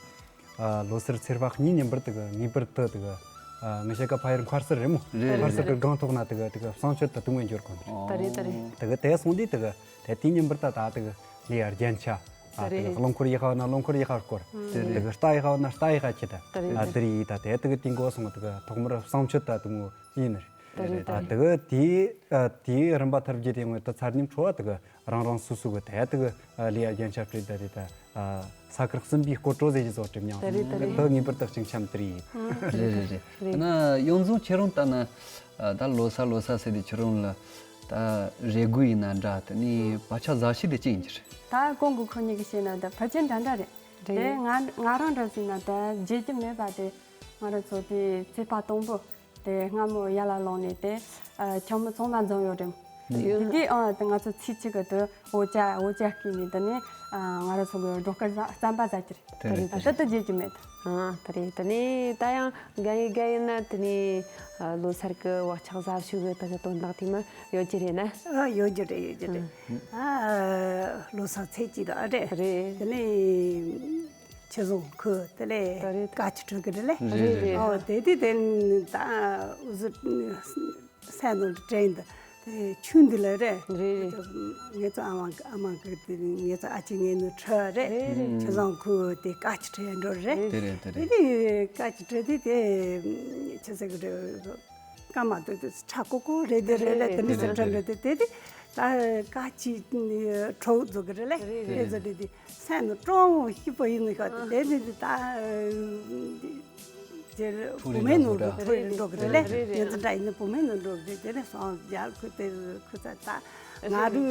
ཨ། ལོ་གསར་ཚེས་པ་གཉིས་ཉིན་པར་དེ་གི་ངེས་པར་དུ་དེ་གི། ཨ། ང་ཞིག་ག་ཕ་ཡུལ་མཁར་གསར་རེད་མོ། རེད་རེད། མཁར་གསར་གི་སྒང་ཐོག་ན་དེ་གི་དེ་གི་བསང་མཆོད་དུ་དུང་བས་འབྱོར་གོ་ནི། ད་རེད་ད་རེད། དེ་གི་དེ་སོང་དུས་དེ་གི་དེ་དུས་ཉིན་པར་ད་ད་དེ་གི་ལས་རྒྱན་ཆ། ཨ། དེ་གི་རེད། རླངས་འཁོར་ཡི་ཧ་བ་ན་རླངས་འཁོར་ཡི་ཧ་སྐོར། དེ་རེད། དེ་གི་རྟ་ཡི་ཧ་བ་ན་རྟ་ཡི་ཧ་ཁྱེད་ད། དེ་རེད། ཨ། དེ་རེད་ཡིན། ད་དེ་དེ་གི་དེ་འགོ་སོང་དེ་གི་ཐོག་མར་བསང་མཆོད་དུ་དུང་བས་ཡིན་ནི་རེད། དེ་རེད། ཨ། དེ་གི་དེའི་ཨ་དེའི་རིམ་པ་ཐར་རྒྱུ་དེ་ངོས་དུ་ཚར་ཉིན་འཕྲོ་བ་དེ་གི་རང་རང་སོ་སོ་གི་དེ་དེ་གི་ཨ་ལས་རྒྱན་ཆ་སྤྲས་ད་དེ་ད་ཨ་ས་ཁུལ་གསུམ་པའི་སྐོར་བྲོ་ཟེར་གྱི་བཟོ་གྲུབ་མྱང་། དེ་རེད་དེ་རེད། དེ་ངེས་པར་དུ་གཅིག་འཆམ་དེ་རེད། རེད་རེད་རེད། རེད། ན་གཡང་རྫོང་ཁྱེད་རང་ལྟ་ན་ཨ་ད་ལོ་གསར་ལོ་གསར་ཟེར་དེ་ཁྱེད་རང་ལ་ད་རེ་དགོས་ཡིན་ན་འདྲ། དེ་ནས་བག་ཆགས་ཟ་ཤེས་དེ་ཅི་ཡིན་གྱི་རེད། ད་གོང་གི་ཁོ་གཉིས་ཀྱིས་བཤད་ན་ད་ཕལ་ཆེར་འདྲ་འདྲ་རེད། རེད། དེ་ང་ང་རང་འདྲ་ཟིན་ན་ད་བརྗེད་རྒྱུ་མེད་པ་དེ་ང་རང་ཚོ་དེ་ཚེས་པ་དང་པོ། དེ་སྔ་མོ་ཡར་ལ་ལངས་ནས་དེ་ཨ་ཆང་མི་ཚང་མ་འཛོམས་ཡོད་རེད། ཡོད། དེ་དུས་ཨ་དེ་ང་ཚོ་ཚེས་གཅིག་གི་དུ་འོ་ཇ་འོ་ཇ་བསྐོལ་ནས་དེ་ནས་ཨ་ང་རང་ཚོ་གི་སྒྲོ་དཀར་རྩམ་པ་ཟ་གི་རེད། དེ་རེད། ད་ལྟ་བརྗེད་རྒྱུ་མེད། ཨ་དེ་རེད། དེ་ནས་ད་ཡང་རྒན་ཡོལ་རྒན་ཡོལ་ན་དེ་ནས་ཨ་ལོ་གསར་གི་བག་ཆགས་ཟ་ཤུགས་གི་དེ་གི་དོན་དག་དེ་མི་ཡོད་ཀྱི་རེད་ན། ཨ་ཡོད་ཀྱི་རེད། ཡོད་ཀྱི་རེད། ཨ་ལོ་གསར་ཚེས་གཅིག་དང་ཨ་རེད། རེད། དེ་ནས་ཆུ་བཟང་ཁུལ་དེ་ལས་ད་རེད། བཀའ་ཁྱི་སྤྲོད་གི་རེད་ལེ། རེད་རེད། ཨོ་དེ་དུས་དེ་ད་འུ་ཟུ་སན་ནང་དུ་དྲན་འདི་དེ་ཆུ་འདི་ལ་རེད། རེད་རེད། ངེད་ཚོ་ཨ་མ་ཨ་མ་གི་དེ་ངེད་ཚོ་ཨ་ཅེ་ངེད་ནུ་ཁྲི་རེད། རེད་རེད། ཆུ་བཟང་ཁུལ་དེ་བཀའ་ཁྱི་སྤྲོད་འགྲོ་རེད། དེ་རེད་དེ་དེ་རེད། དུས་བཀའ་ཁྱི་སྤྲོད་དུས་དེ་ཆུ་ཟེར་གི་རེད། སྐར་མ་དུ་དུ་ཁྲ་ཀོ་ཀོ་རེད་དེ་རེད་ལེ། དེ་འདྲ་ཟེར་ཁྲ་འདྲ་དེ་དེ་དེ་ད་བཀའ་ཁྱི་ཁྲོ་བོ་བཟོ་གི་རེད་ལེ། རེད་རེད། དེ་ཟེར་དེ་དེ་སེམས་ནི་སྤྲང་བོ་སྐྱིད་པོ་ཡིན་ནི་ཤོག་དེ་དེ་དེ་ད་དེ་བུ་མོའི་ནང་དུ་འཕུར་འགྲོ་གི་རེད་ལེ། རེད་རེད། ངེད་ཚོ་འདྲ་ཡིན་ན་བུ་མོའི་ནང་འགྲོ་གི་རེད། དེ་ནས་སོང་རྒྱལ་ཁུ་དེ་ཁུ་ཚ་ད་ང་རུ་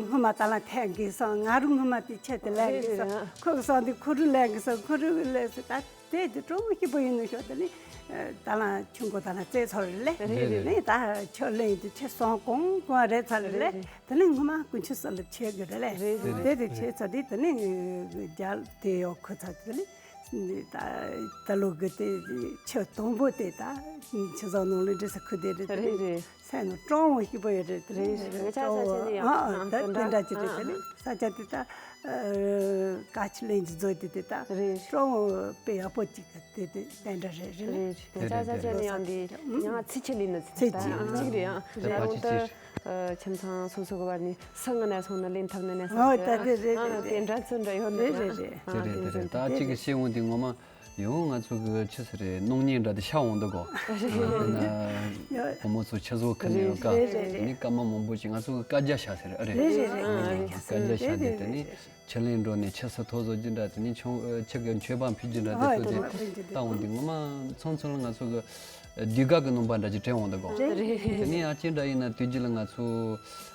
སྔོན་མ་ད་ལ་ཐད་དགོས་སོང་། ང་རུ་སྔོན་མ་དེ་ཆེད་དུ་ལེན་དགོས་སོང་། ཁོ་གི་སོང་དེ་ཁོ་རུ་ལེན་དགོས་སོང་། ཁོ་རུ་ལེན་སོང་ད། དེ་དེ་སྤྲང་བོ་སྐྱིད་པོ་ཡིན་ནོ་ཤོག་དེ་ནི་ད་ལ་ཆུ་མགོ་ད་ལ་རྩེ་ཚོར་རེད་ལེ། རེད་རེད། ནི་ད་ཆུ་ལེན་དེ་ཆུ་སོང་གོང་གོང་རེད་ཚར་རེད་ལེ། རེད་རེད། དེ་ནི་ངོ་མ་དཀོན་མཆོག་གསུམ་ལ་མཆོད་དགོས་རེད་ལེ། རེད་རེད། དེ་དེ་མཆོད་ཚར་དེ་དེ་ནི་རྒྱལ་དེ་ཡོ་ཁུ་ཚར་དེ་ནི་ད་ད་ལོ་གི་དེ་ཆུ་དང་པོ་དེ་ད་ཆུ་བཟང་ནང་ལ་འདྲེས་ས་ཁུ་དེ་རེད། རེད་རེད། ཐད་ནོ་སྤྲང་བོ་ཞིག་པོ་ཡོད་རེད། རེད། ང་ཆ་ས་ཆ་ནས་ཡང་ཨ་ད་དེ་འདྲ་ཅིག་རེད། དེ་ནི་ས་ཆ་དེ་ད་ཨ་དཀའ་སྤྱད་ལན་གྱི་བཟོ་དེ་དེ་ད་རེད། སྤྲང་བོ་དཔེ་ཡག་པོ་ཅིག་གི་དེ་དེ་དེ་འདྲ་རེད། རེད། རེད། ང་ཆ་ས་ཆ་ནས་ཡང་དེ་ཡང་ཚིག་ཆེ་ལས་ནི་ཚིག་ད་ཅིག་རེད། ཡང་ད་ལུང་ད་ཁྱིམ་ཚང་སོ་སོ་གི་བར་ནས་སུ་ང་ན་སོང་ན་ལེན་ཐབས་ན་ན་ས་ཨོ་ད་དེ་རེད། རེད། དེ་འདྲ་ཚོ་འདྲ་ཡོད་ནི། རེད། རེད། རེད། དེ་རེད། དེ་རེད། ད་ཅིག་གི་ཤེས་འོང་དེ་ངོ་མ། ཡང་ང་ཚོ་གི་ཆི་ཟེར་རེད། སྣང་བརྙན་འདྲ་དེ་ཤར་འོང་འདུག་གོ། དཔེར་ན་བུ་མོ་ཚོ་ཆུ་བཟོ་ཁུར་ནས་ཡོང་སྐབས། རེད། རེད། དེ་ནས་སྐར་མ་མང་པོ་ཅིག་ང་ཚོ་གི་སྐར་རྒྱ་ཤར་ཟེར། ཨ་རེད། རེད། རེད། རེད། སྐར་རྒྱ་ཤར་དེ་དེ་ནས་ཆུ་ལེན་འགྲོ་ནས་ཆུ་སི་ཐོ་བཟོ་རྒྱུ་འདྲ། དེ་ནས་ཆུ་ཆུ་གི་མཆོད་པ་ཕུལ་རྒྱུ་འདྲ། དེ་ཚོ་དེ་ལྟ་འོང་དུས་ངོ་མ་ཚང་ཚང་ལ་ང་ཚོ་གི་དུས་བཀག་གི་སྣང་བ་འདྲ་ཅིག་དྲན་འོང་འདུག་གོ། རེད། དེ་ནས་ཨ་ཅེ་འདྲ་ཡིན་ན་དུས་རྒྱུན་ལ་ང་ཚོ་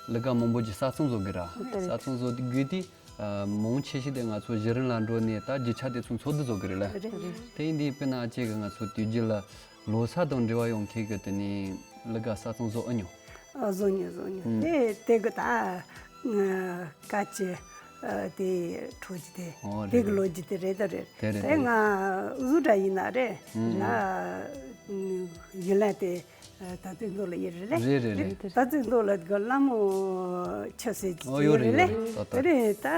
ལི་ཀ་མང་པོ་ཅིག་ས་ཚོང་བཟོ་གི་ར། རེད། ས་ཚོང་བཟོ་དགོས་དུས། ཨ། མང་ཆེ་ཤོས་དེ་ང་ཚོ་གཞི་རིམ་ལ་འགྲོ་ནས་ད་རྒྱུ་ཆ་དེ་ཚོ་འཚོལ་བསྡུ་བཟོ་གི་རེད་ལ། རེད། དེ་ཡིན་དུས་དཔེར་ན་ཨ་ཅེ་གི་ང་ཚོ་དུས་རྒྱུན་ལ་ལོ་གསར་དང་འབྲེལ་བ་ཡོང་མཁན་གི་དེ་ནས་ལི་ཀ་ས་ཚོང་བཟོ་ཨེ་མྱོང་། ཨ། བཟོ་མྱོང་། བཟོ་མྱོང་། ཨུ། དེ་དེ་གི་ད་ཀ་ཅི་དེ་འཕྲོ་ཅི་དེ། ཨོ། དེ་རེད། གི་ལོ་རྒྱུས་དེ་རེད། ད་རེད། དེ་རེད། དེ་དེ་རེད། ང་འུ་ཟུ་འདྲ་ཡིན་ན་རེད། ཨུ། ད་ཡུལ་ལ་དེ། ད་ཚོད་མདོ་ལ་ཡོད་རེད་ལེ། རེད། རེད། རེད། ད་ཚོད་མདོ་ལ་གི་ལ་མོ་ཆབ་སྲིད་ཀྱི་ཨོ་ཡོད་ཡོད་རེད། རེད་ལེ། ཡོད་རེད། ད་ད་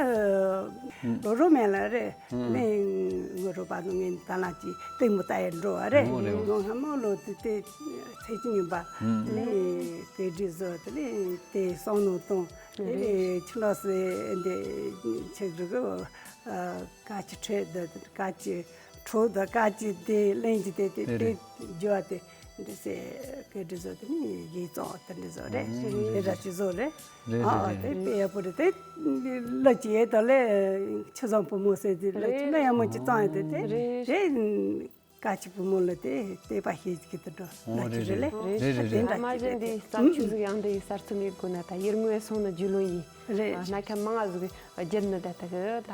རེད། ད་ལོ་རོ་མེད་ལ་རེད། ལེ། ངོ་རོ་པ་ནུ་ངན་ད་ལ་ཅི་ལྟད་མོ་ལྟ་ཡར་འགྲོ་བ་རེད། ཨོ་རེད། ལོ་ཧ་མོ་ལོ་དེ་དེ་ཚེ་ཅི་ཉིན་པ་ལེ་དེ་འདྲི་བཟོ་དེ་ལེ་དེ་སོང་ནོ་གཏོང་དེ་ལེ་ཆུ་ལོག་སེ་འདི་ཆེ་རུ་གི་ཀ་ཅི་ཁྲེ་ད་ཀ་ཅི། གྲོ་དང་དཀར་གྱི་དེ་གླིང་གྱི་དེ་དེ། དེ་དེ་རེད། རྒྱུ་བ་དེ་འདི་སེ་ག་འདྲ་བཟོ་དེ་ནི་ཡིག་ཚང་དེ་འདྲ་བཟོ་རེད། ཨུམ། དེ་ར་ཅི་བཟོ་རེད། རེད། ཨ། རེད། དེ་རེད། དཔེ་ཡག་པོ་རེད། དེ་ལ་ཅི་ཡེ་ད་ལེ་ཆུ་བཟང་བུ་མོ་ཟེར་དེ་ལ་ཅི་ན་ཡག་མོ་ཅི་ཚང་ཡེ་དེ་དེ་རེད། དེ་དཀར་གྱི་བུ་མོ་ལ་དེ་དེ་པ་ཤེས་ཀྱི་དེ་འགྲོ་ལ་ཅི་རེད་ལེ། རེད། རེད། དེ་རེད། འདྲ་མ་གཞི་འདི་བརྩམས་ཆོས་ཟིག་ཡང་འདི་གསར་རྩོམ་ཡེད་དགོས་ན་ད་ཡུལ་དངོས་སོང་ན་རྒྱུས་ལོན་ཡིན། རེད། ཨ། སྣ་ཁ་མང་ང་ཟིག་བསྒྱུར་ནི་ད་ལྟ་གི་ད་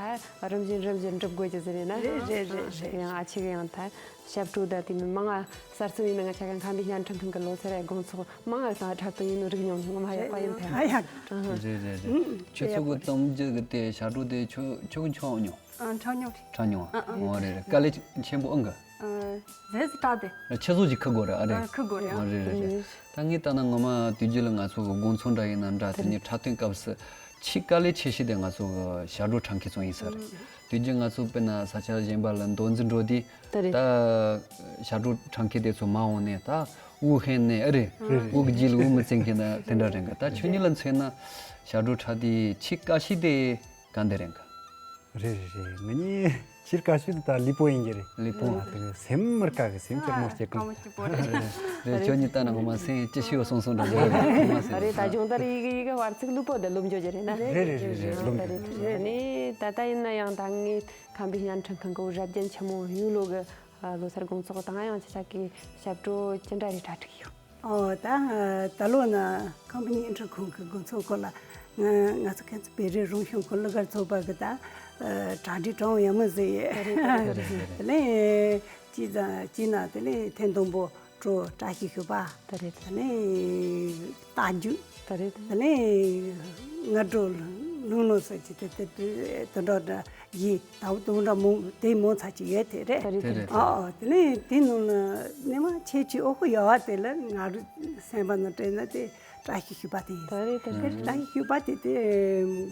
རིམ་བཞིན་རིམ་བཞིན་འགྲུབ་དགོས་ཀྱི་ཟིག་རེད་ན། རེད། རེད། རེད། རེད། ཡང་ཨ་ཆེ་གི་ཡང་ད་ཞབས་བྲོ་ད་དེ་མི་མང་ང་གསར་རྩོམ་ཡིན་ན། ང་ཆ་ག་ཁམས་པའི་བརྙན་འཕྲིན་ཁང་གི་ལོ་སར་དགོང་ཚོགས་མང་ང་དང་འཁྲབ་སྟོན་ཡིན་ནོ་རིག་མྱོང་། ངོ་མ་ཡག་པ་ཡིན་ཐལ། ཨ་ཡག་ཨ་ཧ། རེད། རེད། རེད། ཨུ། ཁྱོད་ཚོ་གི་རྩོམ་རྒྱུ་གི་དེ་ཞབས་བྲོ་དེ་ཁྱོད་ཁྱོད་ཀྱིས་འཁྲབ་མྱོང་། ཨ། འཁྲབ་མྱོང་། འཁྲབ་མྱོང་། ཨ། ཨ། འོ་རེད། རེད། དཀའ་ལས་ཆེན་པོ་ཨང་གི། ཨ། རེད་ཟེར་སྐྲག་དེ། ཆུ་བཟོ་ཅིག་ཁུར་དགོས་རེད། ཨ་རེད། ཨ། ཁུར་དགོས་རེད། ཨ། རེད། རེད། རེད། ད་ངས་ལྟ་ན་ངོ་མ་དུས་རྒྱུན་ལ་ང་ཚོ་གི་དགོང་ཚོགས་འདྲ་ཡིན་ན་འདྲ། དེ་ནས་འཁྲབ་སྟོན་སྐབས་སུ་ཆེས་དཀའ་ལས་ཆེ་ཤོས་དེ་ང་ཚོ་གི་ཞབས་བྲོ་འཁྲབ་མཁན་ཚོ་ཡིན་ས་རེད། དུས་རྒྱུན་ང་ཚོ་དཔེར་ན་ས་ཆ་གཞན་པ་ལ་མདོ་འཛིན་འགྲོ་དུས། དེ་རེད། ད་ཞབས་བྲོ་འཁྲབ་མཁན་དེ་ཚོ་མ་འོངས་ནས་ད་དབུགས་ཧན་ནས། ཨ་རེད། རེད། དབུགས་གི་རྗེས་ལ་དབུགས་མི་བཙན་མཁན་ད་དེ་འདྲ་རེད་གི། ད་ཁྱོད་གཉིས་ལ་མཚོན་ན་ཞབས་བྲོ་འཁྲབ་དུས་ཆེས་དཀའ་ཤོས་དེ་གང་དེ་རེད་གི། རེད། རེད། རེད། ང་གཉིས་ཕྱིར་དཀའ་ཤོས་དེ་ད་ལུས་པོ་ཡིན་གྱི་རེད། ལུས་པོ། ཨ། དེ་སེམས་མི་དཀའ་གི། སེམས་སྐྱིད་མོ་སྐྱིད་གང་། སྐྱིད་པོ་རེད། རེད། ཁྱོད་གཉིས་ལྟ་ན་ངོ་མ་སེམས་སྐྱིད་ཤོས་སོང་སོང་འདྲ་མོ་རེད། ངོ་མ་སེམས། རེད། ད་སྦྱོང་བརྡར་ཡི་གེ་ཡི་གེ་བར་ཚིག་ལུས་པོ་དེ་ལོབས་འཇོག་རྒྱུ་རེད་ན། རེད། རེད། རེད། རེད། ལོབས་འཇོག་རེད། ཨ་ནི་ད་ལྟ་ཡིན་ན་ཡང་ད་ངས་ཁམས་པའི་བརྙན་འཕྲིན་ཁང་གི་རབ་རྒྱན་ཆེན་མོ་ཡུལ་ལོ་གི་ལོ་སར་དགོང་ཚོགས་དང་ཡང་ཁྱེད་ཅག་གི་ཞབས་བྲོ་ཅི་འདྲ་རེ་གྲ་སྒྲིག་ཡོད། ཨོ། ད་ད་ལོ་ན་ཁམས་པའི་བརྙན་འཕྲིན་ཁང་གི་དགོང་ཚོགས་སྐོར་ལ་ང་ང་ཚོ་ཁྱེད་ཚོ་བོད་རིགས་རང་གཞུང་གི་གླུ་གར་ཚོགས་པ་གི་ད་གྲ་སྒྲིག་གྲངས་ཡག་མོ་ཟིག་ཡོད། དེ་ལས་སྤྱི་ཚང་སྤྱི་ན་དེ་ལས་ཐེངས་དང་པོ་བྲོ་བཀྲ་ཤིས་ཞོལ་པ། དེ་རེད། དེ་ནས་རྟ་རྒྱུག་དེ་རེད། དེ་ནས་སྔ་དྲོ་ལུང་ལུང་ཟེར་གྱི་དེ་དེ་དེ་དེ་འདྲ་འདྲ་ཡི་ད་བུ་དུང་འདྲ་མོ་དེ་མོ་ཚ་གྱི་ཡོད་དེ་རེད། དེ་རེད། དེ་རེད། ཨ་ཨ། དེ་ནས་དེ་ནང་ལ་ནས་མ་ཁྱེད་ཀྱི་ཨོ་ཁུ་ཡོད་བ། དེ་ལ་ང་རུ་སེམས་པ་ན་དྲན་ན་དེ་བཀྲ་ཤིས་ཞོལ་པ་དེ་ཡིན། དེ་རེད། དེ་རེད། བཀྲ་ཤིས་ཞོལ་པ་དེ་དེ་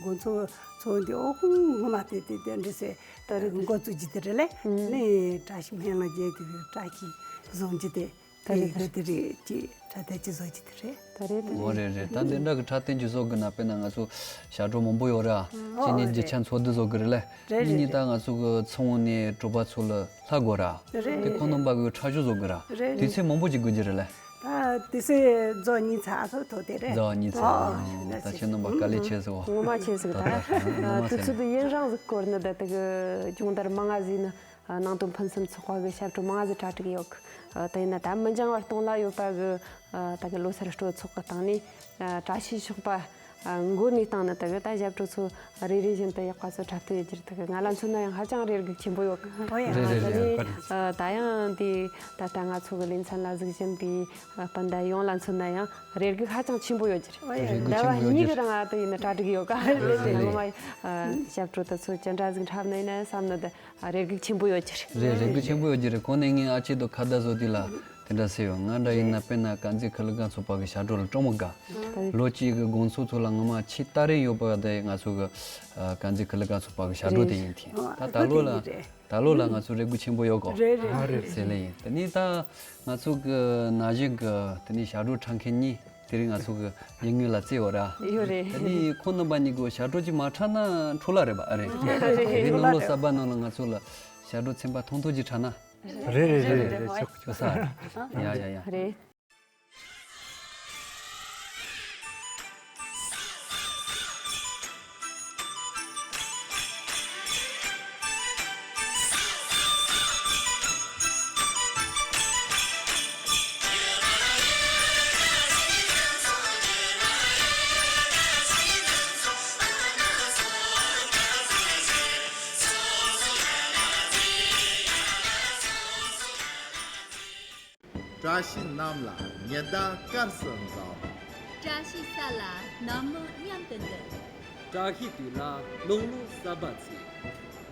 དགོང་ཚོགས་ཚོགས་འདི་ཨོ་ཁུ་ངོ་མ་དེ་དེ་དེ་འདྲ་ཟེར། དེ་རེད། དེ་འགོ་བཙུགས་ཀྱི་དེ་རེད་ལེ། ནས་བཀྲ་ཤིས་སྨན་བླ་རྒྱལ་དེ་བཀྲ་ཤིས་བཟང་གྱི་དེ། དེ་རེད། དེ་དེ་རེད། ཅི་ཁྲ་ཐལ་ཅི་བཟོ་ཅི་དེ་རེད། དེ་རེད། དེ་འོ་རེད། རེད། ད་འདི་འདྲ་གི་ཁྲ་ཐལ་ཅི་བཟོ་གི་ན། དཔེར་ན་ང་ཚོ་ཞབས་བྲོ་མང་པོ་ཡོད་ར། ཨོ་ཅི་ནས་རེད། རྒྱུ་ཆ་འཚོལ་བསྡུ་བཟོ་གི་རེད་ལེ། རེད། རེད། གཉིས་ད་ང་ཚོ་གི་ཚོང་ནས་གྲོགས་པ་ཚོ་ལ་ལྷ་དགོས་ར། རེད། དེ་ཁོང་རྣམ་པ་གི་ཁྲ་ཤོག་བཟོ་དགོས་ར། རེད། དུས་ཚོད་མང་པོ་ཅིག་དགོས་ཀྱི་རེད་ལེ། ད་དུས་ཚོད་རྫོགས་ཉིན་ཚ་ཨ་ཚོ་ཐོག་དེ་རེད། རྫོགས་ཉིན་ཚ། ཨོ། ད་ཁྱེད་རྣམ་པ་དཀའ་ལས་ཆེ་སོང་། ངོ་མ་ཆེ་ཟིག་ད། ད་ངོ་མ་དུས་ཚོད་དུ་ཡུན་རིང་ཟིག་སྐོར་ནི་ད་དེ་གི་སྦྱོང་བརྡར་མང་ང་ཟིག་ནི། ཨ། ནང་དོན་ཕུན་སུམ་ཚོགས་པ་གི་ཞབས་བྲོ་མང་ཟིག་གྲ་སྒྲིག་ཡོད་གི། ཨ། དེ་ཡིན་ན་ད་མི་འགྱང་བར་གཏོང་ལ་ཡོད་པ་གི། ཨ། ད་གི་ལོ་སར་སྤྲོ་ཚོགས་གི་སྟེང་ནས། ཨ། བཀྲ་ཤིས་ཞོགས་པ། ཨ། འགོ་ནས་བཏང་ནི་ད་གི་ད་ཞབས་བྲོ་ཚོ་རེ་རེ་བཞིན་དུ་ཡག་པ་ཚོ་འཁྲབ་སྟོན་ཡོད་རྒྱུ་རེད། ད་གི་ང་ལ་མཚོན་ན་ཡང་ཧ་ཅང་རེ་སྒུག་ཆེན་པོ་ཡོད་གི། ཨོ་ཡ། རེད། རེད། ཨ། ད་རེད། ནི། རེད། ཨ། ད་ཡང་དེ་ད་ལྟ་ང་ཚོ་གི་ལེ་ཚན་ལ་གཟིགས་བཞིན་པའི། ཨ། སྤུན་ཟླ་ཡོངས་ལ་མཚོན་ན་ཡང་རེ་སྒུག་ཧ་ཅང་ཆེན་པོ་ཡོད་རྒྱུ་རེད། ཨོ་ཡ། རེ་སྒུག་ཟླ་བ་ཆེན་པོ་ཡོད་གཉིས་རྒྱུ་གི་རེད། རིང་ང་ད་ཡིན་ན་གྲ་སྒྲིག་ཡོད་ག། རེད། རེད། ངོ་མ། ཨ། ཞབས་བྲོ་དེ་ཚོ་ཅི་འདྲ་ཟིག་འཁྲབ་ན་ཡིན་ན་བསམ་ནི་དེ། ཨ། རེ་སྒུག་ཆེན་པོ་ཡོད་རྒྱུ་རེད། རེད། རེ་སྒུག་ཆེན་པོ་ཡོད་རྒྱུ་རེད། གོང་ནས་ངས་ཨ་ཅེ་དང་ཁ་བརྡ་བཟོ་དུས་ལ། དེ་ འདྲ་ཟེར་ཡོད། ང་འདྲ་ཡིན་ན། དཔེར་ན་དཀར་མཛེས་ཁུ་ལུ་སྒང་ཚོགས་པ་གི་ཞབས་བྲོ་ལ་སྤྲོ་མོ་དགའ། ལོ་གཅིག་གི་དགོང་ཚོགས་ཚོ་ལ་ངོ་མ་ཆེས་ལྟ་རིན་ཡོད་པ་དེ་ང་ཚོ་གི་ཨ་དཀར་མཛེས་ཁུ་ལུ་སྒང་ཚོགས་པ་གི་ཞབས་བྲོ་དེ་ཡིན་ཐིན། ད་ད་ལོ་ལ་ད་ལོ་ལ་ང་ཚོ་རེ་སྒུག་ཆེན་པོ་ཡོད་གོ། རེད་རེད། ཟེར་ལེ་ཡིན། དེ་ནས་ད་ང་ཚོ་གི་ན་གཞོན་གི་དེ་ནས་ཞབས་བྲོ་འཁྲབ་མཁན་གཉིས་དེ་རིང་ང་ཚོ་གི་ཡིན་ངོས་ལ་བརྩི་ཡོད་ར། ཡོད་རེད། དེ་ནས་ཁོང་རྣམ་པ་གཉིས་གི་ཞབས་བྲོ་ཅིག་མ་འཁྲབ་ན་འཕྲོ་བརླག་རེད་པ། ཨ་རེད། རེད། དེ་རིང་ནང་ལོ་གསར་པ་ནང་ལ་ང་ཚོ་ལ་ཞབས་བྲོ་ཚན་པ་ཐུང་ཐུང་ཅིག་འཁྲབ་ན། རེད་རེད་རེད་རེད། ཆོག་ཆོག་ས་རེད། ཡ་ཡ་ཡ། རེད། བཀྲ་ཤིས་གནམ་ལ་ཉི་ཟླ་སྐར་གསུམ་འཛོམས། བཀྲ་ཤིས་ས་ལ་ནམ་མོ་མཉམ་དུ་འདུ། བཀྲ་ཤིས་དུས་ལ་ལོང་ལོ་གསར་པ་ཚེས།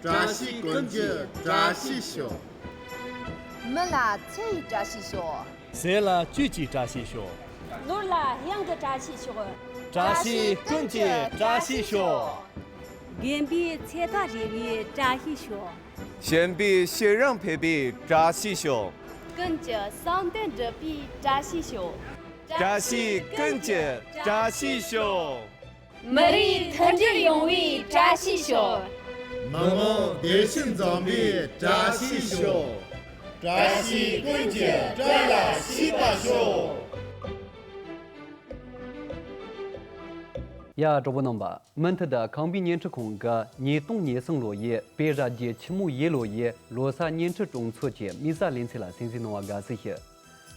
བཀྲ་ཤིས་ཀུན་གྱི་བཀྲ་ཤིས་ཤོག། མི་ལ་ཚེ་ཡི་བཀྲ་ཤིས་ཤོག། ཟས་ལ་བཅུད་ཀྱི་བཀྲ་ཤིས་ཤོག། ནོར་ལ་གཡང་གི་བཀྲ་ཤིས་ཤོག། བཀྲ་ཤིས་ཀུན་གྱི་བཀྲ་ཤིས་ཤོག། རྒན་པའི་ཚེ་ཐག་རིང་བའི་བཀྲ་ཤིས་ཤོག། གཞོན་པའི་ཤེས་རབ་འཕེལ་བའི་བཀྲ་ཤིས་ཤོག། ཀུན་གྱི་བསམ་དོན་འགྲུབ་པའི་བཀྲ་ཤིས་ཤོག། བཀྲ་ཤིས་ཀུན་གྱི་བཀྲ་ཤིས་ཤོག། མི་རིགས་མཐུན་སྒྲིལ་ཡོང་བའི་བཀྲ་ཤིས་ཤོག། མི་དམངས་བདེ་སྐྱིད་འཛོམས་པའི་བཀྲ་ཤིས་ཤོག། བཀྲ་ཤིས་ཀུན་གྱི་བཀྲ་ལ་ཤིས་པ་ཤོག། ཡ་གྲོགས་པོ་རྣམ་པ། མུ་མཐུད་དུ་ཁང་པའི་བརྙན་འཕྲིན་ཁང་གི་ཉིས་སྟོང་ཉེར་གསུམ་ལོ་ཡི་བོད་རབ་རྒྱས་ཆེན་མོ་ཡི་ལོ་ཡི་ལོ་གསར་བརྙན་འཕྲིན་སྤྲོ་ཚོགས་ཀྱི་དམིགས་བསལ་ལེ་ཚན་ལ་གསན་གཟིགས་གནང་བར་དགའ་བསུ་ཞུ།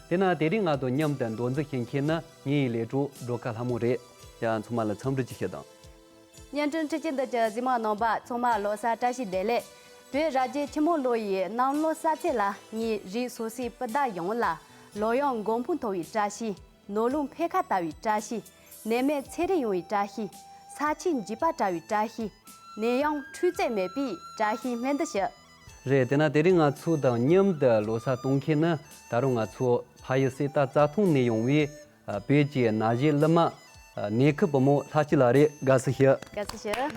དེས་ན་དེ་རིང་ང་དང་མཉམ་དུ་མདོ་འཛིན་བྱེད་མཁན་ནི་ངའི་ལས་གྲོགས་སྒྲོལ་དཀར་ལྷ་མོ་རེད། ཡ་ཚང་མ་ལ་འཚམས་འདྲི་ཅིག་ཞུ་དང་། བརྙན་འཕྲིན་འཕྲུལ་ཆས་འདི་གི་གཟིགས་མོ་རྣམ་པ་ཚང་མ་ལོ་གསར་བཀྲ་ཤིས་བདེ་ལེགས། བོད་རབ་རྒྱས་ཆེན་མོ་ལོ་ཡི་གནམ་ལོ་གསར་ཚེས་ལ་ངའི་རིགས་སོ་སོའི་སྤུན་ཟླ་ཡོངས་ལ་ལོ་ཡོངས་མགོ་འཕང་མཐོ་བའི་བཀྲ་ཤིས། ནོར་ལུག་འཕེལ་ཁ་དར་བའི་བཀྲ་ཤིས། ནད་མེད་ཚེ་རིང་ཡོང་བའི་བཀྲ་ཤིས། ས་ཆའི་འཇིགས་པ་བྲལ་བའི་བཀྲ་ཤིས། ནད་ཡམས་འཁྲུག་རྩོད་མེད་པའི་བཀྲ་ཤིས་སྨོན་འདུན་ཞུ། རེད། དེས་ན་དེ་རིང་ང་ཚོ་དང་མཉམ་དུ་ལོ་གསར་གཏོང་མཁན་ནི་ད་རུང་ང་ཚོ་ཕ་ཡུལ་གསེར་རྟ་རྩྭ་ཐང་ནས་ཡོང་བའི་ཨ་བོད་ཀྱི་ན་གཞོན་གླུ་མ་ཨ་ནེ་ཁི་བུ་མོ་ལྷ་སྐྱིད་ལགས་རེད། དགའ་བསུ་ཞུ། དགའ་བསུ་ཞུ།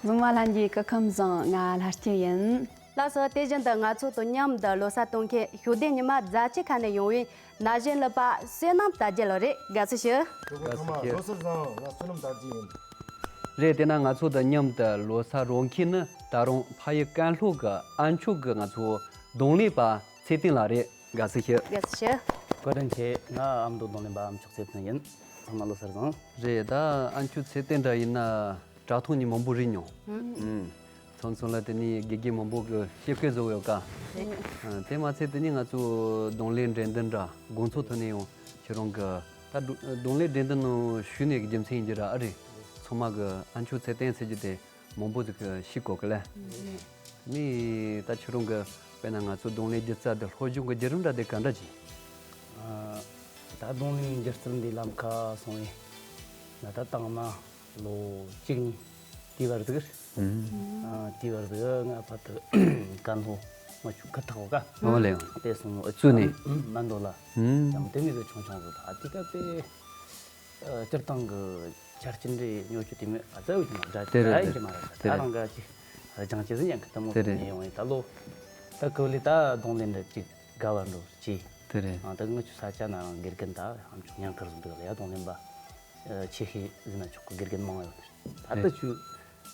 འཛོམས་པ་ལྷན་རྒྱས་སྐུ་ཁམས་བཟང་། ང་ལྷ་སྐྱིད་ཡིན། ལགས་སོ། དེ་བཞིན་དུ་ང་ཚོ་དང་མཉམ་དུ་ལོ་གསར་གཏོང་མཁན་ཞོགས་ལྡན་ཉི་མ་རྫ་ཆུ་ཁ་ནས་ཡོང་བའི་ན་གཞོན་གླུ་པ་བསོད་ནམས་དར་རྒྱས་ལགས་རེད། དགའ་བསུ་ཞུ། གྲོགས་པོ་ཚང་མ་ལོ་གསར་བཟང་། ང་བསོད་ནམས་དར་རྒྱས་ཡིན། རེད། དེས་ན་ང་ཚོ་དང་མཉམ་དུ་ལོ་གསར་རོལ་མཁན་ནི་ད་རུང་ཕ་ཡུལ་ཀན་ལྷོ་གི་ཨ་མཆོག་གི་ང་ཚོ་རྡུང་ལེན་པ་ཚེ་བརྟན་ལགས་རེད། དགའ་བསུ་ཞུ། དགའ་བསུ་ཞུ། བཀའ་དྲིན་ཆེ། ང་ཨ་མདོ་རྡུང་ལེན་པ་ཨ་མཆོག་ཚེ་བརྟན་ཡིན། ཚང་མ་ལོ་གསར་བཟང་། རེད། ད་ཨ་མཆོག་ཚེ་བརྟན་འདྲ་ཡིན་ན་དྲ་ཐོག་ནས་མང་པོ་རིག་མྱོང་། ཨུམ། མཚམས་མཚམས་ལ་དེ་ནས་དགེ་རྒན་མང་པོ་གི་ཞིབ་སྐད་བཟོ་ཡོད་ཀ། རེད། ཨ་དེ་མ་ཚད་དེ་ནས་ང་ཚོ་རྡུང་ལེན་འགྲན་བསྡུར་འདྲ་དགོང་ཚོགས་ཐོག་ནས་ཡང་ཁྱེད་རང་གི་ད་རྡུང་ལེན་འགྲན་བསྡུར་ནང་ཞུགས་ནས་ཀྱི་རྒྱུ་མཚན་ཡིན་གྱི་ར། ཨ་རེད། ཚང་མ་གི་ཨ་མཆོག་ཚེ་བརྟན་ཟེར་རྒྱུ་དེ་མང་པོ་ཟིག་གི་ཤེས་དགོས་གི་ལེ། ནི་ད་ཁྱོད་རང་གི་དཔེར་ན་ང་ཚོ་རྡུང་ལེན་སྒྱུ་རྩལ་འདི་སློབ་སྦྱོང་གི་བརྒྱུད་རིམ་འདྲ་དེ་ག་འདྲ་ཅིག་ཨ། ད་རྡུང་ལེན་སྒྱུ་རྩལ་འདི་ལམ་ཁ་སོང་བས་ང་ད་དང་མ་ལོ་གཅིག་གཉིས་དེའི་བར་དུ། ཨ། དེའི་བར་དུ་ང་ཕ་དུ་ཀན་ལྷོ་ང་ཆུ་ཁ་ཐག་ག། ཨོ་ལེ། དེ་སོང་ཨ་ཙུ་ནི། མ་འདོད་ལ། ཡང་དེ་མི་ཟེར་ཆུང་ཆུང་ཟིག་ད་དེ་ག་དེ། སྤྱིར་བཏང་གི་ཆ་རྐྱེན་འདྲའི་ཉོ་རྒྱུ་དེ་མོ་ཨ་ཙི་ཡོད་ཀྱི་མ་རེད། དེ་རེད། ད་རང་ག་ཅིག་སྦྱང་ཅི་ཟིན་ཡང་གི་དེ་མོ་དེ་ནས་ཡོང་ཡིན། ད་ལོ་ད་གོ་ལི་ད་རྡུང་ལེན་འདྲ་ཅིག་དགའ་བ་འགྲོ་ཅི། དེ་རེད། ད་ང་ཆུ་ས་ཆ་ན་རང་དགེ་རྒན་ད་ཨམ་ཆུ་ཉང་ཁར་ཟིན་འདུག་ལ་ཡ་རྡུང་ལེན་པ་ཆེ་ཤེས་ཟིན་ན་ཆོག་གི་དགེ་རྒན་མང་ཡོད། ད་ལྟ་ཆུ་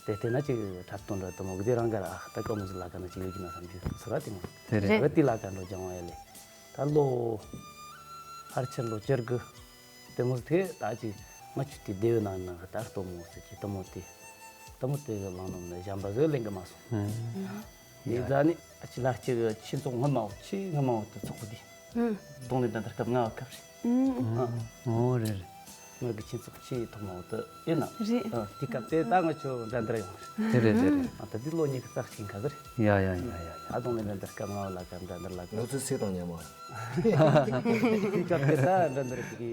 དེ་བལྟས་ན་ཅིག་འཁྲབ་སྟོན་འདྲ་དེ་མོ་གི་དེ་རང་ག་ར་ཨ་ད་ཀ་མོ་ཟི་ལ་ཀ་ན་ཅིག་ཡོད་ཀྱི་ན་བསམ་རྒྱུ་ཚོ་ར་དེ་མོ་དེ་རེད། ད་དེ་ལ་ཀ་འགྲོ་སྦྱང་བ་ཡ་ལེ། ད་ལོ་ཕལ་ཆེར་ལོ་བཅུ་དགུ། དེ་མོ་དེ་ད་ཅིག་ང་ཆུ་དེ་སྡེ་བའི་ནང་ནང་གི་ད་ལྟོ་མོ་ཟེར་གྱི་དེ་མོ་དེ་དེ་མོ་དེ་གི་ལང་ནོ་ནི་གཞན་པ་ཟོས་ལེན་གི་མ་སོང་། དེ་ཟ་ནི་ཨ་ཅི་ལ་ཅིག་ཆེ་ཚོགས་སྔོན་མ་བོ་ཆེས་སྔོན་མ་བོ་དེ་ཚོགས་པ་དེ་རྡུང་ལེན་འགྲན་བསྡུར་སྐབས་ལྔ་བ་སྐབས་རེད། ཨོ་རེད་རེད། ངོས་ཀྱི་ཆེ་ཚོགས་ཆེས་ཐོག་མ་བོ་དེ་ཡིན་ན། རེད། དེ་སྐབས་དེ་ད་ང་ཆོ་འགྲན་བསྡུར་ཡོང་རེད། དེ་རེད་དེ་རེད། ད་དེ་ལོ་ཉི་ཤུ་རྩ་གཅིག་ཁ་ཟེར། ཡ་ཡ་ཡ་ཡ་ཡ། ད་རྡུང་ལེན་འགྲན་བསྡུར་སྐབས་ལྔ་བ་ལ་སྐབས་འགྲན་བསྡུར་ལ་སྐབས། ང་ཚོའི་སྲས་དང་མཉམ་པ། དེ་སྐབས་དེ་ད་འགྲན་བསྡུར་དེ་གི་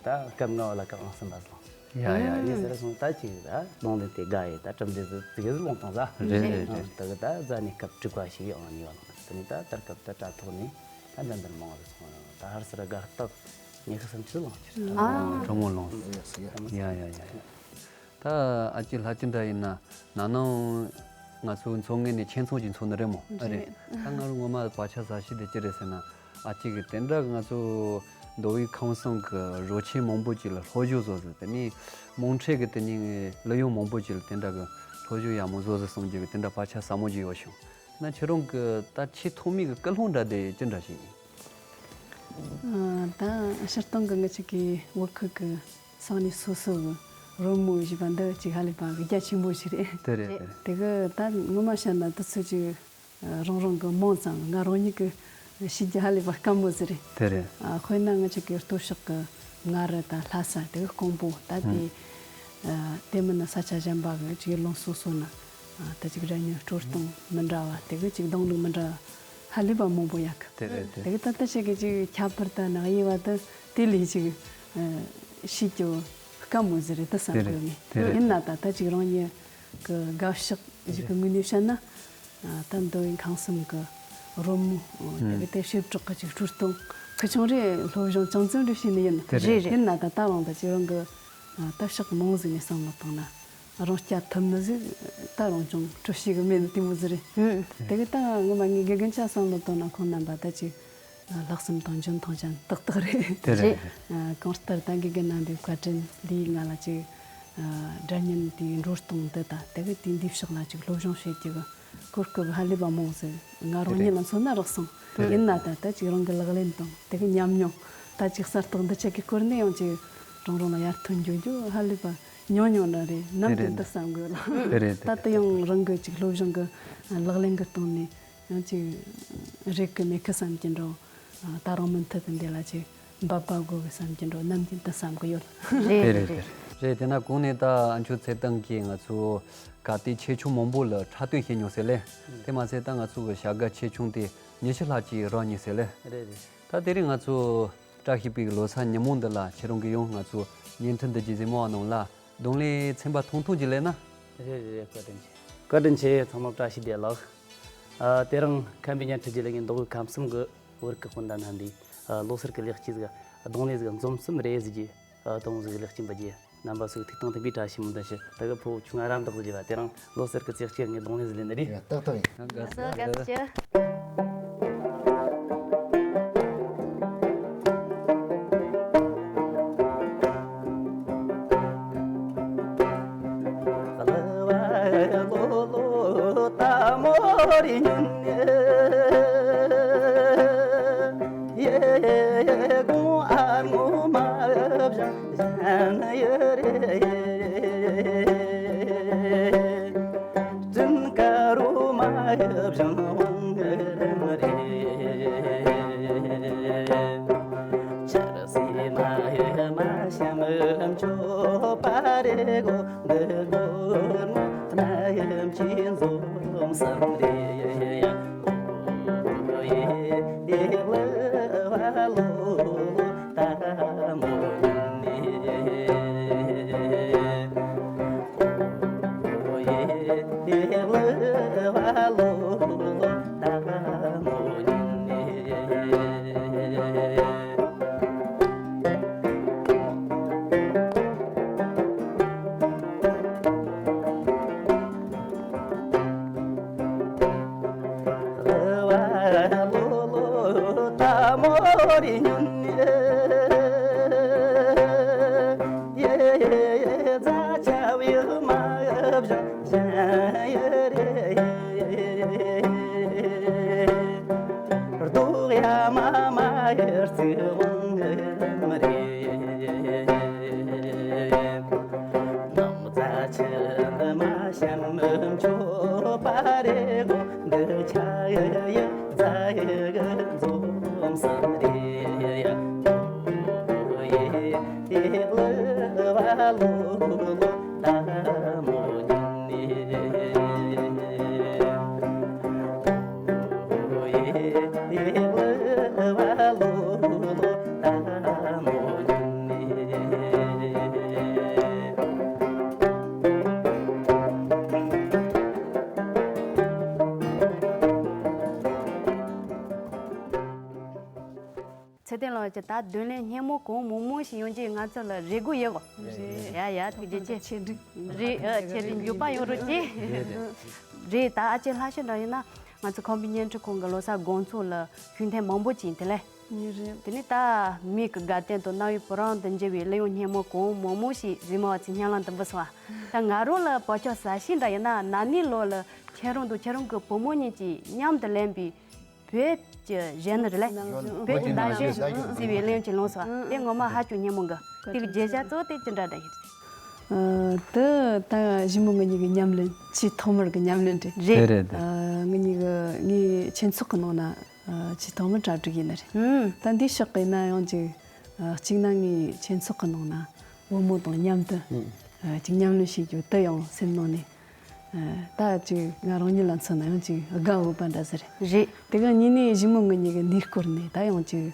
ད་སྐབས་ལྔ་བ་ལ་སྐབས་ཨང་གསུམ་པ་སོང་། ཡ་ཡ་ཡ། ཡིན་ཟེར་སོང་ད་ཅིག་ད་རྡུང་ལེན་དེ་དགའ་ཡི་ད་གྲུབ་འབྲས་ཟིག་ཟིག་ཟིག་ལོང་བཏང་ཟ། རེད་རེད་རེད། ད་གི་ད་ཟ་ནི་སྐབས་དྲུག་པ་ཞིག་ཨང་གཉིས་པ་ལོང་། དེ་ནི་ད་ད་སྐབས་ད་དྲ་ཐོག་ནས་ ཨ་འདྲ་འདྲ་མང་རེད་སོང་། ད་ཧར་སར་དགའ་སྟབས་ཉི་ཤུ་སུམ་ཅུ་ལོངས་ཀྱི་རེད། ཨ། གྲོ་མོ་ལོངས་སོང་། ཡ་ཡ་ཡ་ཡ། ད་ཨ་ཅེ་ལྷ་ཅི་འདྲ་ཡིན་ན་ན་ནིང་ང་ཚོ་མཚོ་སྔོན་ནས་ཁྱེད་ཚོ་གཅིག་མཚོན་ནི་རེད་མོ། ཨ་རེད། རེད། ད་ང་རང་ངོ་མ་བག་ཆགས་ཟ་ཤེས་དེ་ཅི་རེད་ཟེར་ན། ཨ་ཅེ་གི་དེ་འདྲ་ང་ཚོ་མདོ་དབུས་ཁམས་གསུམ་གི་རོལ་ཆས་མང་པོ་ཅིག་ལ་སློབ་སྦྱོང་བཟོ་ཟེར། དེ་ནས་དམངས་ཁྲོད་ཀྱི་དེ་ནས་གླུ་དབྱངས་མང་པོ་ཅིག་ལ་དེ་འདྲ་གི་སློབ་སྦྱོང་ཡག་མོ་བཟོ་ཟེར་གསུང་རྒྱུ་གི་དེ་འདྲ་བག་ཆགས་ཟབ་མོ་ཅིག་ཡོད་བྱུང་། ན་ཁྱེད་རང་གི་ད་ཆེས་ཐོག་མའི་གི་ཀུན་སློང་འདྲ་དེ་ཅི་འདྲ་ཞིག་ཡིན། ཨ། ད་སྤྱིར་བཏང་གི་ང་ཅག་གི་བོད་ཁུལ་གི་ས་གནས་སོ་སོ་གི་རོལ་མོ་ཞེས་པ་འདི་ཅིག་ཧ་ལས་པ་གི་རྒྱ་ཆེན་པོ་ཞིག་རེད། དེ་རེད། དེ་རེད། དེ་གི་ད་ངོ་མ་བཤད་ན་དུས་ཚོད་ཅིག་རང་རང་གི་མིང་ཙམ་ང་རང་ཉིད་ཀྱིས་ཤེས་རྒྱུ་ཧ་ལས་པ་དཀའ་མོ་ཟིག་རེད། དེ་རེད། ཨ། དཔེར་ན་ང་ཅག་གི་སྟོད་ཕྱོགས་ཀྱི་མངའ་རིས་དང་ལྷ་ས། དེ་གི་ཀོང་པོ། ད་དེ། ཨ། དེ་མིན་ན་ས་ཆ་གཞན་པ་གི་ཅིག་ཡུལ་ལུང་སོ་སོ་ན། ཨ། ད་ཅིག་སྒྲ་སྙན་དཀྲོལ་གཏོང་མི་འདྲ་བ། དེ་གི་ཅིག་གདངས་ལུགས་མི་འདྲ་བ་ཧ་ལས་པ་མང་པོ་ཡོད་གི། དེ་རེད་དེ། དེ་གི་ད་ལྟ་ཞིག་གི་ཅིག་ཁྱད་པར་དང་ནག་དབྱེ་བ་དེ་དེ་ལས་ཅིག་ཨ། ཤེས་རྒྱུ་དཀའ་མོ་ཟིག་རེད་དེ་བསམ་དེ་གི་རེད། ངས། དེ་རེད། ཡིན་ན་ད་ད་ཅིག་རང་ཉིད་གི་དགའ་ཕྱོགས་ཞིག་གི་ངོས་ནས་བཤད་ན། ཨ། ད་མདོ་དབུས་ཁམས་གསུམ་གི་རོལ་མོ། ཨ། དེ་གི་དེ་བྱེ་བྲག་གི་ཅིག་དཀྲོལ་གཏོང་ཁུ་ཆུང་རེ་སློབ་སྦྱོང་ཅུང་ཙམ་རེ་བྱས་ནི་ཡིན། དེ་རེད། རེད་རེད། ཡིན་ན་ད་ད་རུང་ད་ཅིག་རང་གི། ཨ། ད་ཕྱོགས་མང་ཟིག་ནས་བསམ་བློ་བཏང་ན་རང་རྐྱ་ཐུབ་ནི་ཟིག་ད་རུང་ཅུང་སྤྲོ་ཤེས་གི་མེད་ནི་དེ་མོ་ཟིག་རེད། ཨུ། དེ་གི་ད་ངོ་མ་ངས་དགེ་རྒན་ཆ་བསམ་བློ་བཏང་ན་ཁོང་རྣམ་པ་ད་ཅིག་ལྷག་བསམ་དང་འཇོན་ཐང་ཅན་ཏག་ཏག་རེད། དེ་རེད། ཨ། གང་ལྟར་ད་དགེ་རྒན་རྣམ་པའི་བཀའ་དྲིན་ལས་ང་ལ་ཅིག་ཨ། སྒྲ་སྙན་དེའི་དཀྲོལ་གཏོང་འདི་དང་དེ་གི་དེའི་འདི་ཕྱོགས་ལ་ཅིག་སློབ་སྦྱོང་བྱེད་རྒྱུ་གི་གོ་སྐབས་ཧ་ལས་པ་མང་ཟིག་ང་རང་ཉིད་ལ་མཚོན་ན་རག་སོང་། དེ་རེད། ཡིན་ན་ད་ད་ཅིག་རང་གི་ལག་ལེན་དང་དེ་གི་ཉམས་མྱོང་ད་ཅིག་གསར་གཏོད་འདི་ཆ་གི་སྐོར་ནས་ཡང་ཅིག་རང་རང་ལ་ཡར་ཐོན་འགྱོ་རྒྱུ་ཧ་ལས་པ་ཉུང་ཉུང་འདྲ་རེད། ནམ་དེ་འདི་བསམ་དགོས་ལ། དེ་རེད། ད་ལྟ་ཡང་རང་གི་ཅིག་སློབ་སྦྱོང་གི་ལག་ལེན་གི་སྟེང་ནས་ཡང་ཅིག་རེད་གི་མེད་གི་བསམ་གྱི་འགྲོ། ད་རང་མུ་མཐུད་དུ་འདི་ལ་ཅིག་འབད་པ་དགོས་གི་བསམ་གྱི་འགྲོ། ནམ་རྒྱུན་དུ་བསམ་གི་ཡོད། རེད། དེ་རེད། རེད། དེ་རེད། དེ་ན་གོང་ནས་ད་ཨ་མཆོག་ཚེ་བརྟན་གྱིས་ང་ཚོ་ག་དེ་ཆེ་ཆུང་མང་པོ་ལ་འཁྲབ་སྟོན་བྱས་མྱོང་ཟེར་ལེ། དེ་མ་ཟད་ད་ང་ཚོ་གི་བྱ་དགའ་ཆེ་ཆུང་དེ་ཉི་ཤུ་ལྷག་ཅིག་རག་མྱོང་ཟེར་ལེ། རེད་རེད། ད་དེ་རིང་ང་ཚོ་བཀྲ་ཤིས་པའི་ལོ་གསར་ཉིན་མོ་འདི་ལ་ཁྱེད་རང་གིས་ཡང་ང་ཚོ་བརྙན་འཕྲིན་འདི་གི་གཟིགས་མོ་བ་རྣམས་ལ་གདོང་ལེན་ཚན་པ་ཐུང་ཐུང་ཅིག་ལེན་ན། རེད་རེད་རེད། བཀའ་དྲིན་ཆེ། བཀའ་དྲིན་ཆེ། ཚང་མ་བཀྲ་ཤིས་བདེ་ལེགས། ཨ། དེ་རིང་ཁམས་པའི་བརྙན་འཕྲིན་བརྒྱུད་ལས་ངས་མདོ་དབུས་ཁམས་གསུམ་གི་བོད་ཀྱི་སྤུན་ཟླ་རྣམ་པས། ཨ། ལོ་གསར་གྱི་ལེགས་སྐྱེས་ཟིག་གདོང་ལེན་ཟིག་འཛོམས་གསུམ་རེ་ཟིག་གི། ཨ། གདོང་ཟིག་ལེགས་སྐྱེས་འབུལ་རྒྱུ། རྣམ་པ་ཚོས་ཐུགས་དང་མཐུན་པའི་བཀྲ་ཤིས་སྨོན་འདུན་ཞུ། ད་གི་ཕོ་ཆུང་ང་རམ་འདེགས་ཟིག་བྱས་པ། དེ་རིང་ལོ་གསར་གྱི་ལེགས་སྐྱེས་ངས་གདོང་ལེན་ཟིག་ལེན་ནི་རེད། ཡ། ཏག་ཏག་ཡིན། དགའ་བསུ། དགའ་བསུ་ཞུ། ཅི་ད་བདུན་ལས་སྙན་མོ་གང་མང་མང་ཞིག་ཡོང་རྒྱུ་ང་ཚོ་ལ་རེ་སྒུག་ཡོད་གོ། རེད། ཡ་ཡ་ཐུགས་རྗེ་ཆེ། ཆེ་འགྲིག་རེད། ཨ་ཆེ་འགྲིག་འཇུག་པ་ཡོང་རོགས་གྱིས། རེད་རེད། རེད། ད་ཨ་ཅེ་ལྷ་ཤོད་འདྲ་ཡིན་ན་ང་ཚོ་ཁམས་པའི་བརྙན་འཕྲིན་ཁང་གི་ལོ་གསར་དགོང་ཚོགས་ལ་ཤུགས་ཐེངས་མང་པོ་ཅིག་དེ་ལས། ཡིན་རེད། དེ་ནས་ད་མིག་གི་དགའ་སྟོན་དང་རྣ་བའི་བུ་རམ་དུ་འཇུག་པའི་གླུ་དབྱངས་སྙན་མོ་གང་མང་མང་ཞིག་གཟིགས་མོ་བ་ཚོས་སྙན་ལམ་དུ་འབུལ་སོང་བ། ད་ང་རང་ལ་བག་ཆགས་ཟ་ཤེས་འདྲ་ཡིན་ན་ན་ནིང་ལོ་ལ་ཁྱེད་རང་དང་ཁྱེད་རང་གི་བུ་མོ་གཉིས་ཀྱིས་མཉམ་དུ་ལེན་པའི་བོད་ཀྱི་གཞས་ནི་རེད་ལེ། བོད་ཀྱི་ན་གཞོན་ཟེར་བའི་གླུ་དབྱངས་ཅིག་བླངས་སོང་བ། དེ་ངོ་མ་ཧ་ཅང་སྙན་མོ་གི། དེ་གི་བརྗོད་བྱ་གཙོ་བོ་དེ་ཅི་འདྲ་འདྲ་ཡིན། ཨ། དེ་ད་གཞི་མོ་ང་གཉིས་ཀྱི་ཉམས་ལེན་ཆེས་ཐོག་མར་གི་ཉམས་ལེན་རེད། རེད། རེད་རེད། ཨ། ང་གཉིས་ཀྱི་ངའི་ཁྱེད་ཚོགས་ཀྱི་ནང་ན། ཨ། ཆེས་ཐོག་མར་གྲ་སྒྲིག་ཡིན་ནི་རེད། ཨུམ། ད་འདི་ཕྱོགས་ཀྱི་ན་ཡང་ཅིག་ཨ། གཅིག་ན་ངའི་ཁྱེད་ཚོགས་ཀྱི་ནང་ན་བུ་མོ་དང་མཉམ་དུ། ཨུམ། ཨ། ཅིག་ཉམས་ལེན་བྱེད་རྒྱུ་དེ་ཡང་སེམས་ནང་ནས། ཨ། ད་ཅིག་ང་རང་ཉིད་ལ་མཚོན་ན་ཡང་ཅིག་དགའ་འོས་པ་འདྲ་ཟེར། རེད། དེ་ག་གཉིས་ནས་གཞི་མོ་ང་གཉིས་ཀྱི་འདིའི་སྐོར་ནས་ད་ཡང་ཅིག་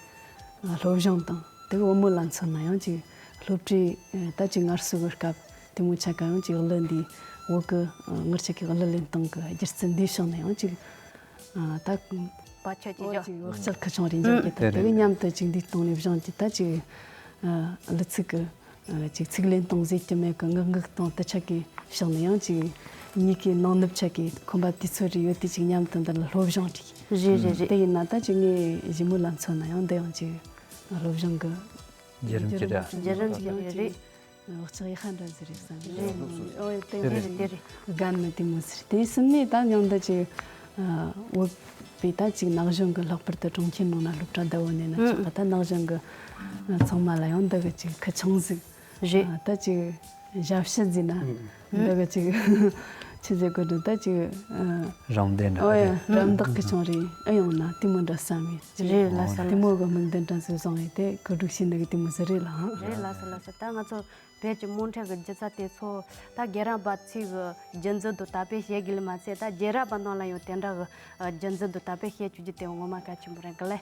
ཨ། སློབ་སྦྱོང་དང་དེ་ག་བུ་མོ་ལ་མཚོན་ན་ཡང་ཅིག་སློབ་གྲྭའི། ཨ། ད་ཅིག་ངལ་གསོ་གི་སྐབས་དེ་མོ་ཆ་ག་ཡང་ཅིག་གླུ་འདི་བོད་གི། ཨ། ངར་ཆ་གི་གླུ་ལེན་སྟངས་གི་སྒྱུ་རྩལ་འདིའི་ཕྱོགས་ནས་ཡང་ཅིག་ཨ། ད་བག་ཆགས་ཀྱི་འོ་ཅིག་བག་ཆགས་ཁུ་ཆུང་རེ་འཇགས་ཀྱི། ད་དེ་གི་མཉམ་དུ་ཅིག་འདིའི་སྟེང་ནས་སྦྱངས་ཀྱི་ད་ཅིག་ཨ། གླུ་ཚིག་གི། ཨ། ཅིག་ཚིག་ལེན་སྟངས་ཟེར་གྱི་མེད་གི། ངག་འགུག་སྟངས་དེ་ཆ་གི་ཕྱོགས་ནས་ཡང་ཅིག་གཉིས་ཀའི་ནང་ནུབ་ཆ་གི་ཁོམ་པ་དུས་ཚོད་རེ་ཡོད་དེ་ཅིག་མཉམ་དུ་འདི་ལ་སློབ་སྦྱོང་རེད། རེད་རེད་རེད། དེ་ཡིན་ན་ད་ཅིག་ངའི་གཞི་མོ་ལ་མཚོན་ན་ཡང་འདི་ཡང་ཅིག་སློབ་སྦྱོང་གི་བརྒྱུད་རིམ་ཅིག་རེད། བརྒྱུད་རིམ་ཅིག་རེད། རེད། བག་ཆགས་ཡག་པ་འདྲ་ཟིག་རེད་བསམ་གི། རེད། ཨོ་དེ་རེད། རེད་རེད། རེད། རྒན་ནི་དེ་མོ་ཟེར། དེ་གསུམ་ནས་ད་མཉམ་དུ་ཅིག་ཨ། བོད་པའི་ད་ཅིག་ན་གཞོན་གི་ལྷག་པར་དུ་གྲོང་ཁྱེར་ནང་ན་སློབ་གྲྭ་བསྡད་ཡོད་ནས་ན་ཆོག་གི། ད་ན་གཞོན་གི་ཚང་མ་ལ་ཡང་འདི་གི་ཅིག་ཁུ་ཆུང་ཟིག་རེད། ཨ། ད་ཅིག་ཞབས་ཕྱི་ཟིག་ན་འདི་གི་ཅིག་ཆི་ཟེར་དགོས་འདུག་ད་ཅིག་ཨ། རམ་འདེགས་འདྲ། ཨོ་ཡ། རེད། རམ་འདེགས་ཁུ་ཆུང་རེ་ཨེ་ཡོང་ན་དེ་མོ་འདྲ་བསམ་ཡོད། རེད་ལགས་སོ། དེ་མོ་གི་དམིགས་འདུན་འདྲ་ཟིག་བཟུང་ཡོད་དེ་གོ་སྒྲིག་བྱས་ནི་གི་དེ་མོ་ཟིག་རེད་ལགས། རེད་ལགས་སོ་ལགས་སོ། ད་ང་ཚོ་བོད་ཀྱི་དམངས་ཁྲོད་ཀྱི་སྒྱུ་རྩལ་དེ་ཚོ་ད་རྒན་རབས་པ་ཚོས་གི་རྒྱུན་འཛིན་དང་དར་སྤེལ་བྱེད་དགོས་ལ་མ་ཚད། ད་རྒན་རབས་པ་རྣམས་ལ་ཡང་དེ་འདྲ་གི་རྒྱུན་འཛིན་དང་དར་སྤེལ་བྱེད་བཅུག་རྒྱུ་དེ་ངོ་མ་གལ་ཆེན་པོ་རེད་གི་ལེ།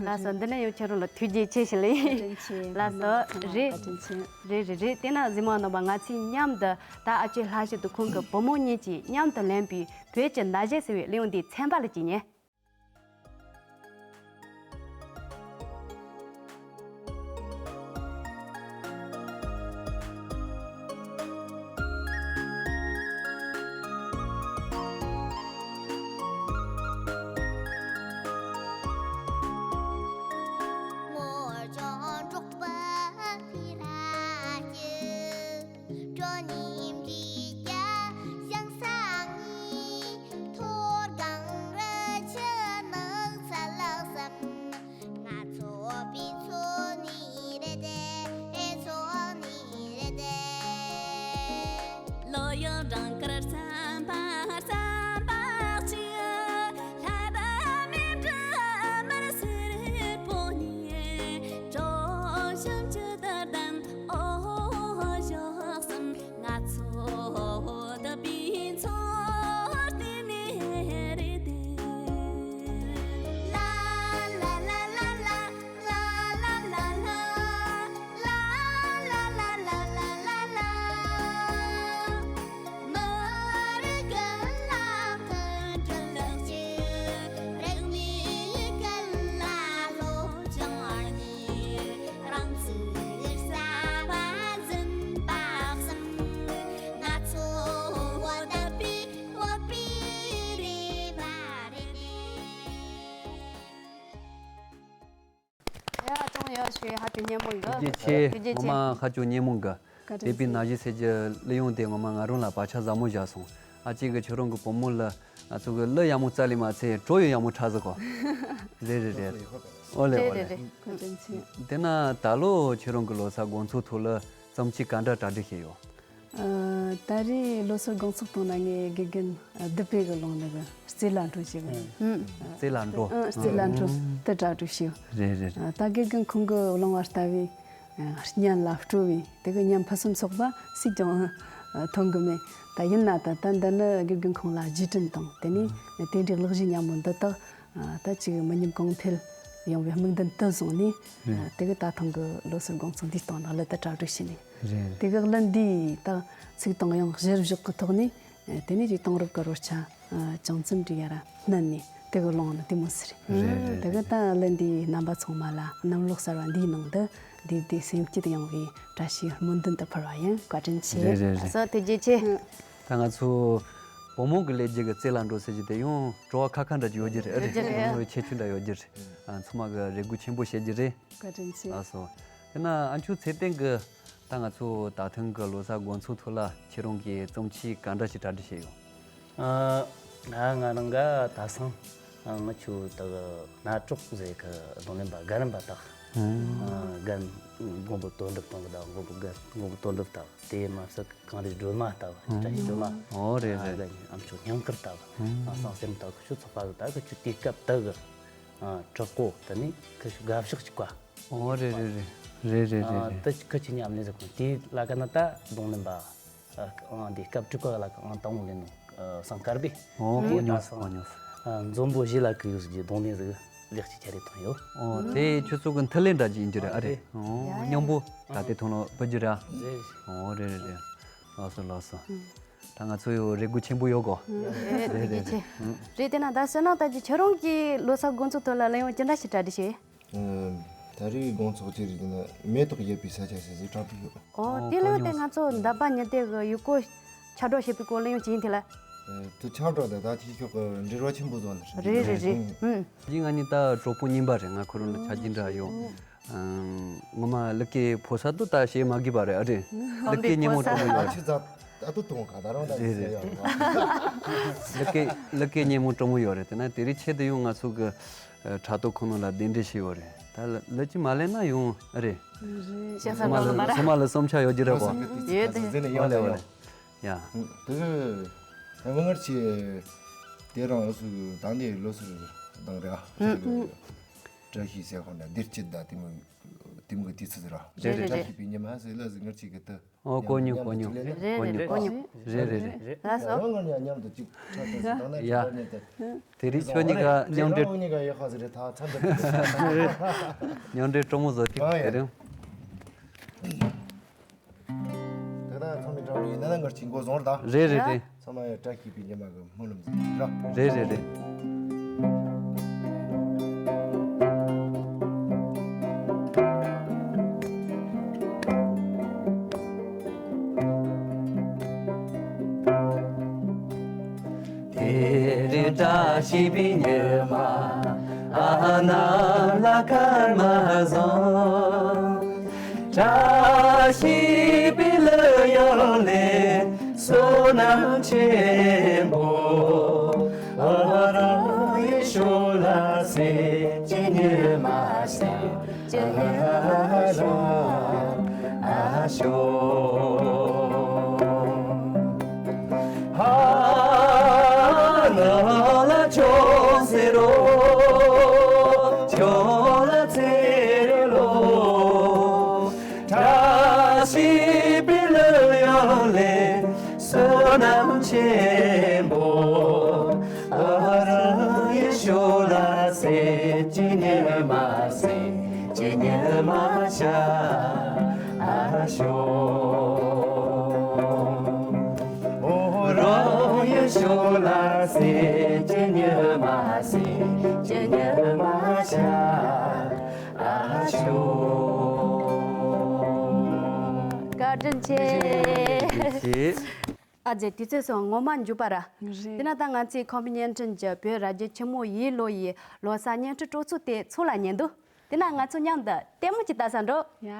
ལགས་སོ། འདི་ནས་ཡང་ཁྱེད་རང་ལ་ཐུགས་རྗེ་ཆེ་ཞུ་ལེ། བཀའ་དྲིན་ཆེ། ལགས་སོ། རྣམ་པ་ཚང་མ་རེད། བཀའ་དྲིན་ཆེ། རེད་རེད་རེད། དེ་ན་གཟིགས་མོ་བ་རྣམ་པ་ང་ཚོས་མཉམ་དུ་ད་ཨ་ཅེ་ལྷ་ཤི་དང་ཁོང་གི་བུ་མོ་གཉིས་ཀྱིས་མཉམ་དུ་ལེན་པའི་བོད་ཀྱི་ན་གཞས་ཟེར་བའི་གླུ་དབྱངས་འདིའི་ཚན་པ་ལ་གཅིག་ཉན། ཡ། ཅུང་ཡག་ཞུ། ཧ་ཅང་སྙན་མོ་འདུག་ཐུགས་རྗེ་ཆེ། ཐུགས་རྗེ་ཆེ། ངོ་མ་ཧ་ཅང་སྙན་མོ་འདུག་བཀའ་དྲིན་ཆེ། བོད་པའི་ན་གཞས་ཟེར་གྱི་གླུ་དབྱངས་དེ་ངོ་མ་ང་རང་ལ་བག་ཆགས་ཟབ་མོ་བཞག་སོང་། ཨ་ཅེ་གི་ཁྱོད་རང་གི་བུ་མོ་ལ་ང་ཚོ་གི་གླུ་ཡག་མོ་རྩ་ལས་མ་ཚད་བྲོ་ཡང་ཡག་མོ་འཁྲབ་ཟིག་གོ། རེད་རེད་རེད། ཨོ་ལེ་ཨོ་ལེ། རེད་རེད་རེད། བཀའ་དྲིན་ཆེ། དེ་ན་ད་ལོ་ཁྱོད་རང་གི་ལོ་གསར་དགོང་ཚོགས་ཐོག་ལ་བརྩམས་ཆོས་ག་འདྲ་གྲ་སྒྲིག་བྱས་ཡོད། ཨ། ད་རེས་ལོ་གསར་དགོང་ཚོགས་སྟེང་ན་ངས་དགེ་རྒན་བདུད་བྷེ་གི་ལུང་ནས་གི་རྩེ་ལ་འགྲོ་བྱེད་གི། ཨུ། རྩེ་ལ་འགྲོ། ཨ། རྩེ་ལ་འགྲོ་དེ་གྲ་སྒྲིག་བྱས་ཡོད། རེད་རེད། ཨ། ད་དགེ་རྒན་ཁོང་གི་ལུང་བ་ལྟ་བུའི་ཨ། སྙན་ལ་སྤྲོ་བའི་དེ་གི་ཉམས་ཕུན་སུམ་ཚོགས་པ་སུས་ཀྱང་ཨ། ཐོན་གི་མེད། ད་ཡིན་ན་ད་ད་འདི་ནི་དགེ་རྒན་ཁོང་ལ་རྗེས་དྲན་དང་དེ་ནས་དེ་འདྲའི་གླུ་གཞས་སྙན་མོ་འདི་དག་ཨ། ད་ཅིག་མི་ཉམས་གོང་འཕེལ་ཡོང་བའི་དམིགས་འདུན་དུ་བཟུང་ནས། རེད། ཨ། དེ་གི་ད་ཐེངས་གི་ལོ་གསར་དགོང་ཚོགས་འདིའི་སྟེང་ནང་ལ་ད་གྲ་སྒྲིག་བྱས་ནས། རེད། དེ་གི་གླུ་འདིའི་ད་ཚིག་དང་དབྱངས་གཞིར་བཞག་གི་ཐོག་ནས། ཨ། དེ་ནས་ཅིག་དེང་རབས་ཀྱི་རོལ་ཆ། ཨ། ཅུང་ཙམ་ཅིག་ཡར་བསྣན་ནས་ དེ་གི་ལོང་ནི་དེ་མོ་ཟེར། རེད་རེད་དེ་གི་རེད། ད་ལན་འདིའི་རྣམ་པ་ཚང་མ་ལ་གནམ་ལོ་གསར་བ་འདིའི་ནང་དུ་འདི་འདི་སེམས་སྐྱིད་ཡོང་བའི་བཀྲ་ཤིས་སྨོན་འདུན་དུ་ཕུལ་བ་ཡིན། བཀའ་དྲིན་ཆེ། རེད་རེད་རེད། སོ་ཐུགས་རྗེ་ཆེ། ད་ང་ཚོ་བུ་མོ་གི་ལས་རྒྱུ་གི་རྩེ་ལ་འགྲོ་ཟེར་གྱི་དེ་ཡང་བྲོ་བ་ཁ་ཁ་འདྲ་ཅིག་ཡོད་རྒྱུ་རེད། ཨ་རེད། ཡོད་རྒྱུ་རེད། བུ་མོའི་ཁྱད་ཆོས་འདྲ་ཡོད་རྒྱུ་རེད། ཨ་ཚང་མ་གི་རེ་སྒུག་ཆེན་པོ་བྱེད་རྒྱུ་རེད། བཀའ་དྲིན་ཆེ། ལགས་སོ། དེ་ན་ཨ་མཆོག་ཚེ་བརྟན་གི་ད་ང་ཚོ་ད་ཐེངས་གི་ལོ་གསར་དགོང་ཚོགས་ཐོག་ལ་ཁྱེད་རང་གིས་རྩོམ་ཆོས་ག་འདྲ་ཞིག་གྲ་སྒྲིག་བྱས་ཡོད། ཨ། ང་ང་རང་ག་ད་སང་ཨ་ང་ཆོ་ད་གི་གནའ་གྲོགས་ཟེར་གི་རྡུང་ལེན་པ་སྒར་རམ་པ་དག་ཨ་སྒར་མགོན་པོ་དོན་གྲུབ་དང་གི་ད་མགོན་པོ་སྒར་མགོན་པོ་དོན་གྲུབ་དག་དེ་མ་ཟད་གངས་རི་སྒྲོལ་མ་ལྟ་བུ་བཀྲ་ཤིས་སྒྲོལ་མ། ཨོ་རེད་རེད། ཨ་ཨ་མཆོག་སྙིང་དཀར་ལྟ་བུ། ཨ་སང་སེམས་ལྟ་བུ་ཁྱོད་ཚོགས་པ་གི་ད་གི་ཁྱོད་དུས་སྐབས་ད་གི་ཨ་གྲོགས་པོ་དེ་ནི་ཁི་ཤུ་དགའ་ཕྱོགས་གཅིག་པ། ཨོ་རེད་རེད་རེད། རེད་རེད་རེད་ཨ་རེད། ད་ཁི་ཆི་ཉམས་ལེན་ཟེར་གོ་དེ་ལ་ཀ་ན་ད་རྡུང་ལེན་པ། ཨ་འདི་སྐབས་དྲུག་པ་ལ་ཨང་དང་པོ་ལེན་ནོ། ཨ་སང་དཀར་པོའི། ཨོ་ཨོ་དེ་ཉོས་ད་སོང་། ཨོ་ཉོས། ཨ་འཛོམས་པོ་གཞིས་ལ་གི་ཡོད་ཟེར་གྱི་རྡུང་ལེན་ཟིག་ལེགས་ཀྱི་ཆ་རེ་ཐོན་ཡོད། ཨོ་དེ་ཁྱོད་ཚོ་གི་མཐུན་ལེན་འདྲ་ཅིག་ཡིན་གྱི་རེད། ཨ་རེད། ཨོ་ཡ་ཡ། མཉམ་པོ་ད་དེ་ཐོན་ནོ་བུ་རྒྱུ་ར། རེད། ཨོ་རེད་རེད་རེད། ལགས་སོ་ལགས་སོ། ད་ང་ཚོ་ཡོད་རེ་སྒུག་ཆེན་པོ་ཡོད་གོ། རེད་རེད་རེད་རེད། རེད་དེ་ན་ད་བསོད་ནམས་ད་ཅི་ཁྱོད་རང་གི་ལོ་གསར་དགོང་ཚོགས་ཐོག་ལ་གླེང་ཡོང་ཅི་འདྲ་ཞིག་གྲ་སྒྲིག་བྱས། ཨ་ད་རེས་དགོང་ཚོགས་ཅི་རེད་ཟེར་ན་མེ་ཏོག་བཞད་པའི་ས་ཆ་ཟེར་ཟེར་དྲ་འབུ་ཡོད། ཨོ་ཨོ་དེ་ལོས་དེ་ང་ཚོ་འདབ་པ་ཉི་ཟླའི་གི་ཡུལ་སྐོར་ཕྱག་སྒྲོག་བྱེད་པའི་སྐོར་གླེང་ཡོང་ཅི་ཡིན་དེ་ལ། ཨ་དེ་ཁྱབ་བསྒྲགས་དེ་ད་ཁྱེད་ཤོག་གི་འབྲེལ་བ་ཆེན་པོ་བཟོ་ནི་རེད། རེད་རེད་རེད། ཨུམ། ཡིན་ང་གཉིས་ད་གྲོགས་པོ་རྙིང་པ་རེད། ང་ཁོ་རང་ལ་ཆ་རྒྱུས་འདྲ་ཡོད། ཨང་། ངོ་མ་ལི་ཀའི་ཕོ་གསར་དུ་ད་བྱེད་མ་དགོས་པ་རེད། ཨ་རེད། ལི་ཀའི་སྙན་མོ་སྤྲོ་མོ་ཡོད་རེད། ཆི་ཟ་ད་དུ་གཏོང་ག་ད་རང་ད་རེད་ཟེར་རེད། ཡོད་རེད། ལི་ཀའི་ལི་ཀའི་སྙན་མོ་སྤྲོ་མོ་ཡོད་རེད། དེ་ན་དེ་རིང་ཆེད་དུ་ཡང་ང་ཚོ་གི་ཨ་དྲ་ཐོག་ཁོ་ན་ལ་གདན་འདྲེན་བྱས་ཡོད་རེད། ད་ལ་ལི་ཅི་མ་ལེན་ན་ཡོང་ཨ་རེད། རེད། ཤ་ས་ཚང་མ་ལ་ཚང་མ་ལ་སོམ་ཆ་ཡོད་ཀྱི་རེད་གོ། ཡོད་དེ། ཟེར་ནས་ཡོང་ལེ་ཡོང་ལེ། ཡ། དེ་གི་ང་ངར་ཆེ་དེ་རང་ཨུ་སུ་ད་འདི་ལོ་སུ་དང་རེད་ཨ། བཀྲ་ཤིས་ཟེར་ཁོང་ད་འདིར་སྐྱིད་ད་དེ་མོ་དེ་མོ་གི་དུས་ཚོད་ར། རེད་རེད་བཀྲ་རེད། ཤིས་པའི་ཉི་མ་ཟེར་ལ་ཟེར་ངར་ཆེ་གི་ད། ཨོ་གོ་མྱོང་གོ་མྱོང་། རེད་རེད་གོ་མྱོང་། རེད་རེད་རེད། ལགས་སོ། ང་ང་མཉམ་དུ་གཅིག་ཁྲ་ཐོན་སོང་ད་ན་ཡ། ཁྱེད་རང་གཉིས་དེ། དེ་རིང་ཁྱོད་གཉིས་ཀ་མཉམ་འབྲེལ། ཁྱེད་རང་གཉིས་ཀ་ཡོད་ཁ་ཟེར་རེད་ད་ཚ་འདུག་མཉམ་འབྲེལ་སྤྲོ་མོ་བཟོ་ཐིག་ཨ་ཡ། དེ་རིང་། དེ་ད་ཚང་མའི་འགྲམ་ཡིན་ན་ང་ཅིག་འགོ་བཟུང་ར་ད། རེད་རེད་རེད། ཚང་མ་ཡང་བཀྲ་ཤིས་པའི་ཉི་མ་གི་སྨོན་ལམ་ཟིན་ར། རེད་རེད་རེད། དེ་རིང་བཀྲ་ཤིས་པའི་ཉི་མ་ཨ་ནམ་ལ་སྐར་མ་བཟང་། བཀྲ་ཤིས་པའི་གླུ་དབྱངས་ལེན། བསོད་ནམས་ཆེན་པོ་ཨ་རང་ཡེ་ཤུ་ལ་སེ་ཅི་ཉི་མ་སེ་ཅི་ཉི་མ་ཤ་ཨ་ཤོ། ཧ་ན་ལ་ཆོ་སེ་རོ་ཆོ་ལ་ཚེ་རེ་ལོ། བཀྲ་ཤིས་པའི་གླུ་དབྱངས་ལེན། བསོད་ནམས་ཆེན་པོ་ཨ་རང་ཡེ་ཤུ་ལ་སེ་ཅི་ཉི་མ་སེ་ཅི་ཉི་མ་ཤ་ཨ་ཤོ། ཨོ་རང་ཡེ་ཤུ་ལ་སེ་ཅི་ཉི་མ་སེ་ཅི་ཉི་མ་ཤ་ཨ་ཤོ། བཀའ་དྲིན་ཆེ། ཨ་ཙི་དུས་ཚོད་སོང་ངོ་མ་འཇུ་པ་ར། རེད། དེ་ན་ད་ང་ཚོའི་ཁམས་པའི་བརྙན་འཕྲིན་གྱི་བོད་ར་རྒྱ་ཆེན་མོ་ཡིས་ལོ་ཡི་ལོ་གསར་བརྙན་འཕྲིན་སྤྲོ་ཚུལ་དེ་ཚུར་ལ་ཉན་འདུག་དེ་ན་ང་ཚོ་མཉམ་དུ་ལྟད་མོ་ཅིག་ལྟ་ས་འགྲོ། ཡ།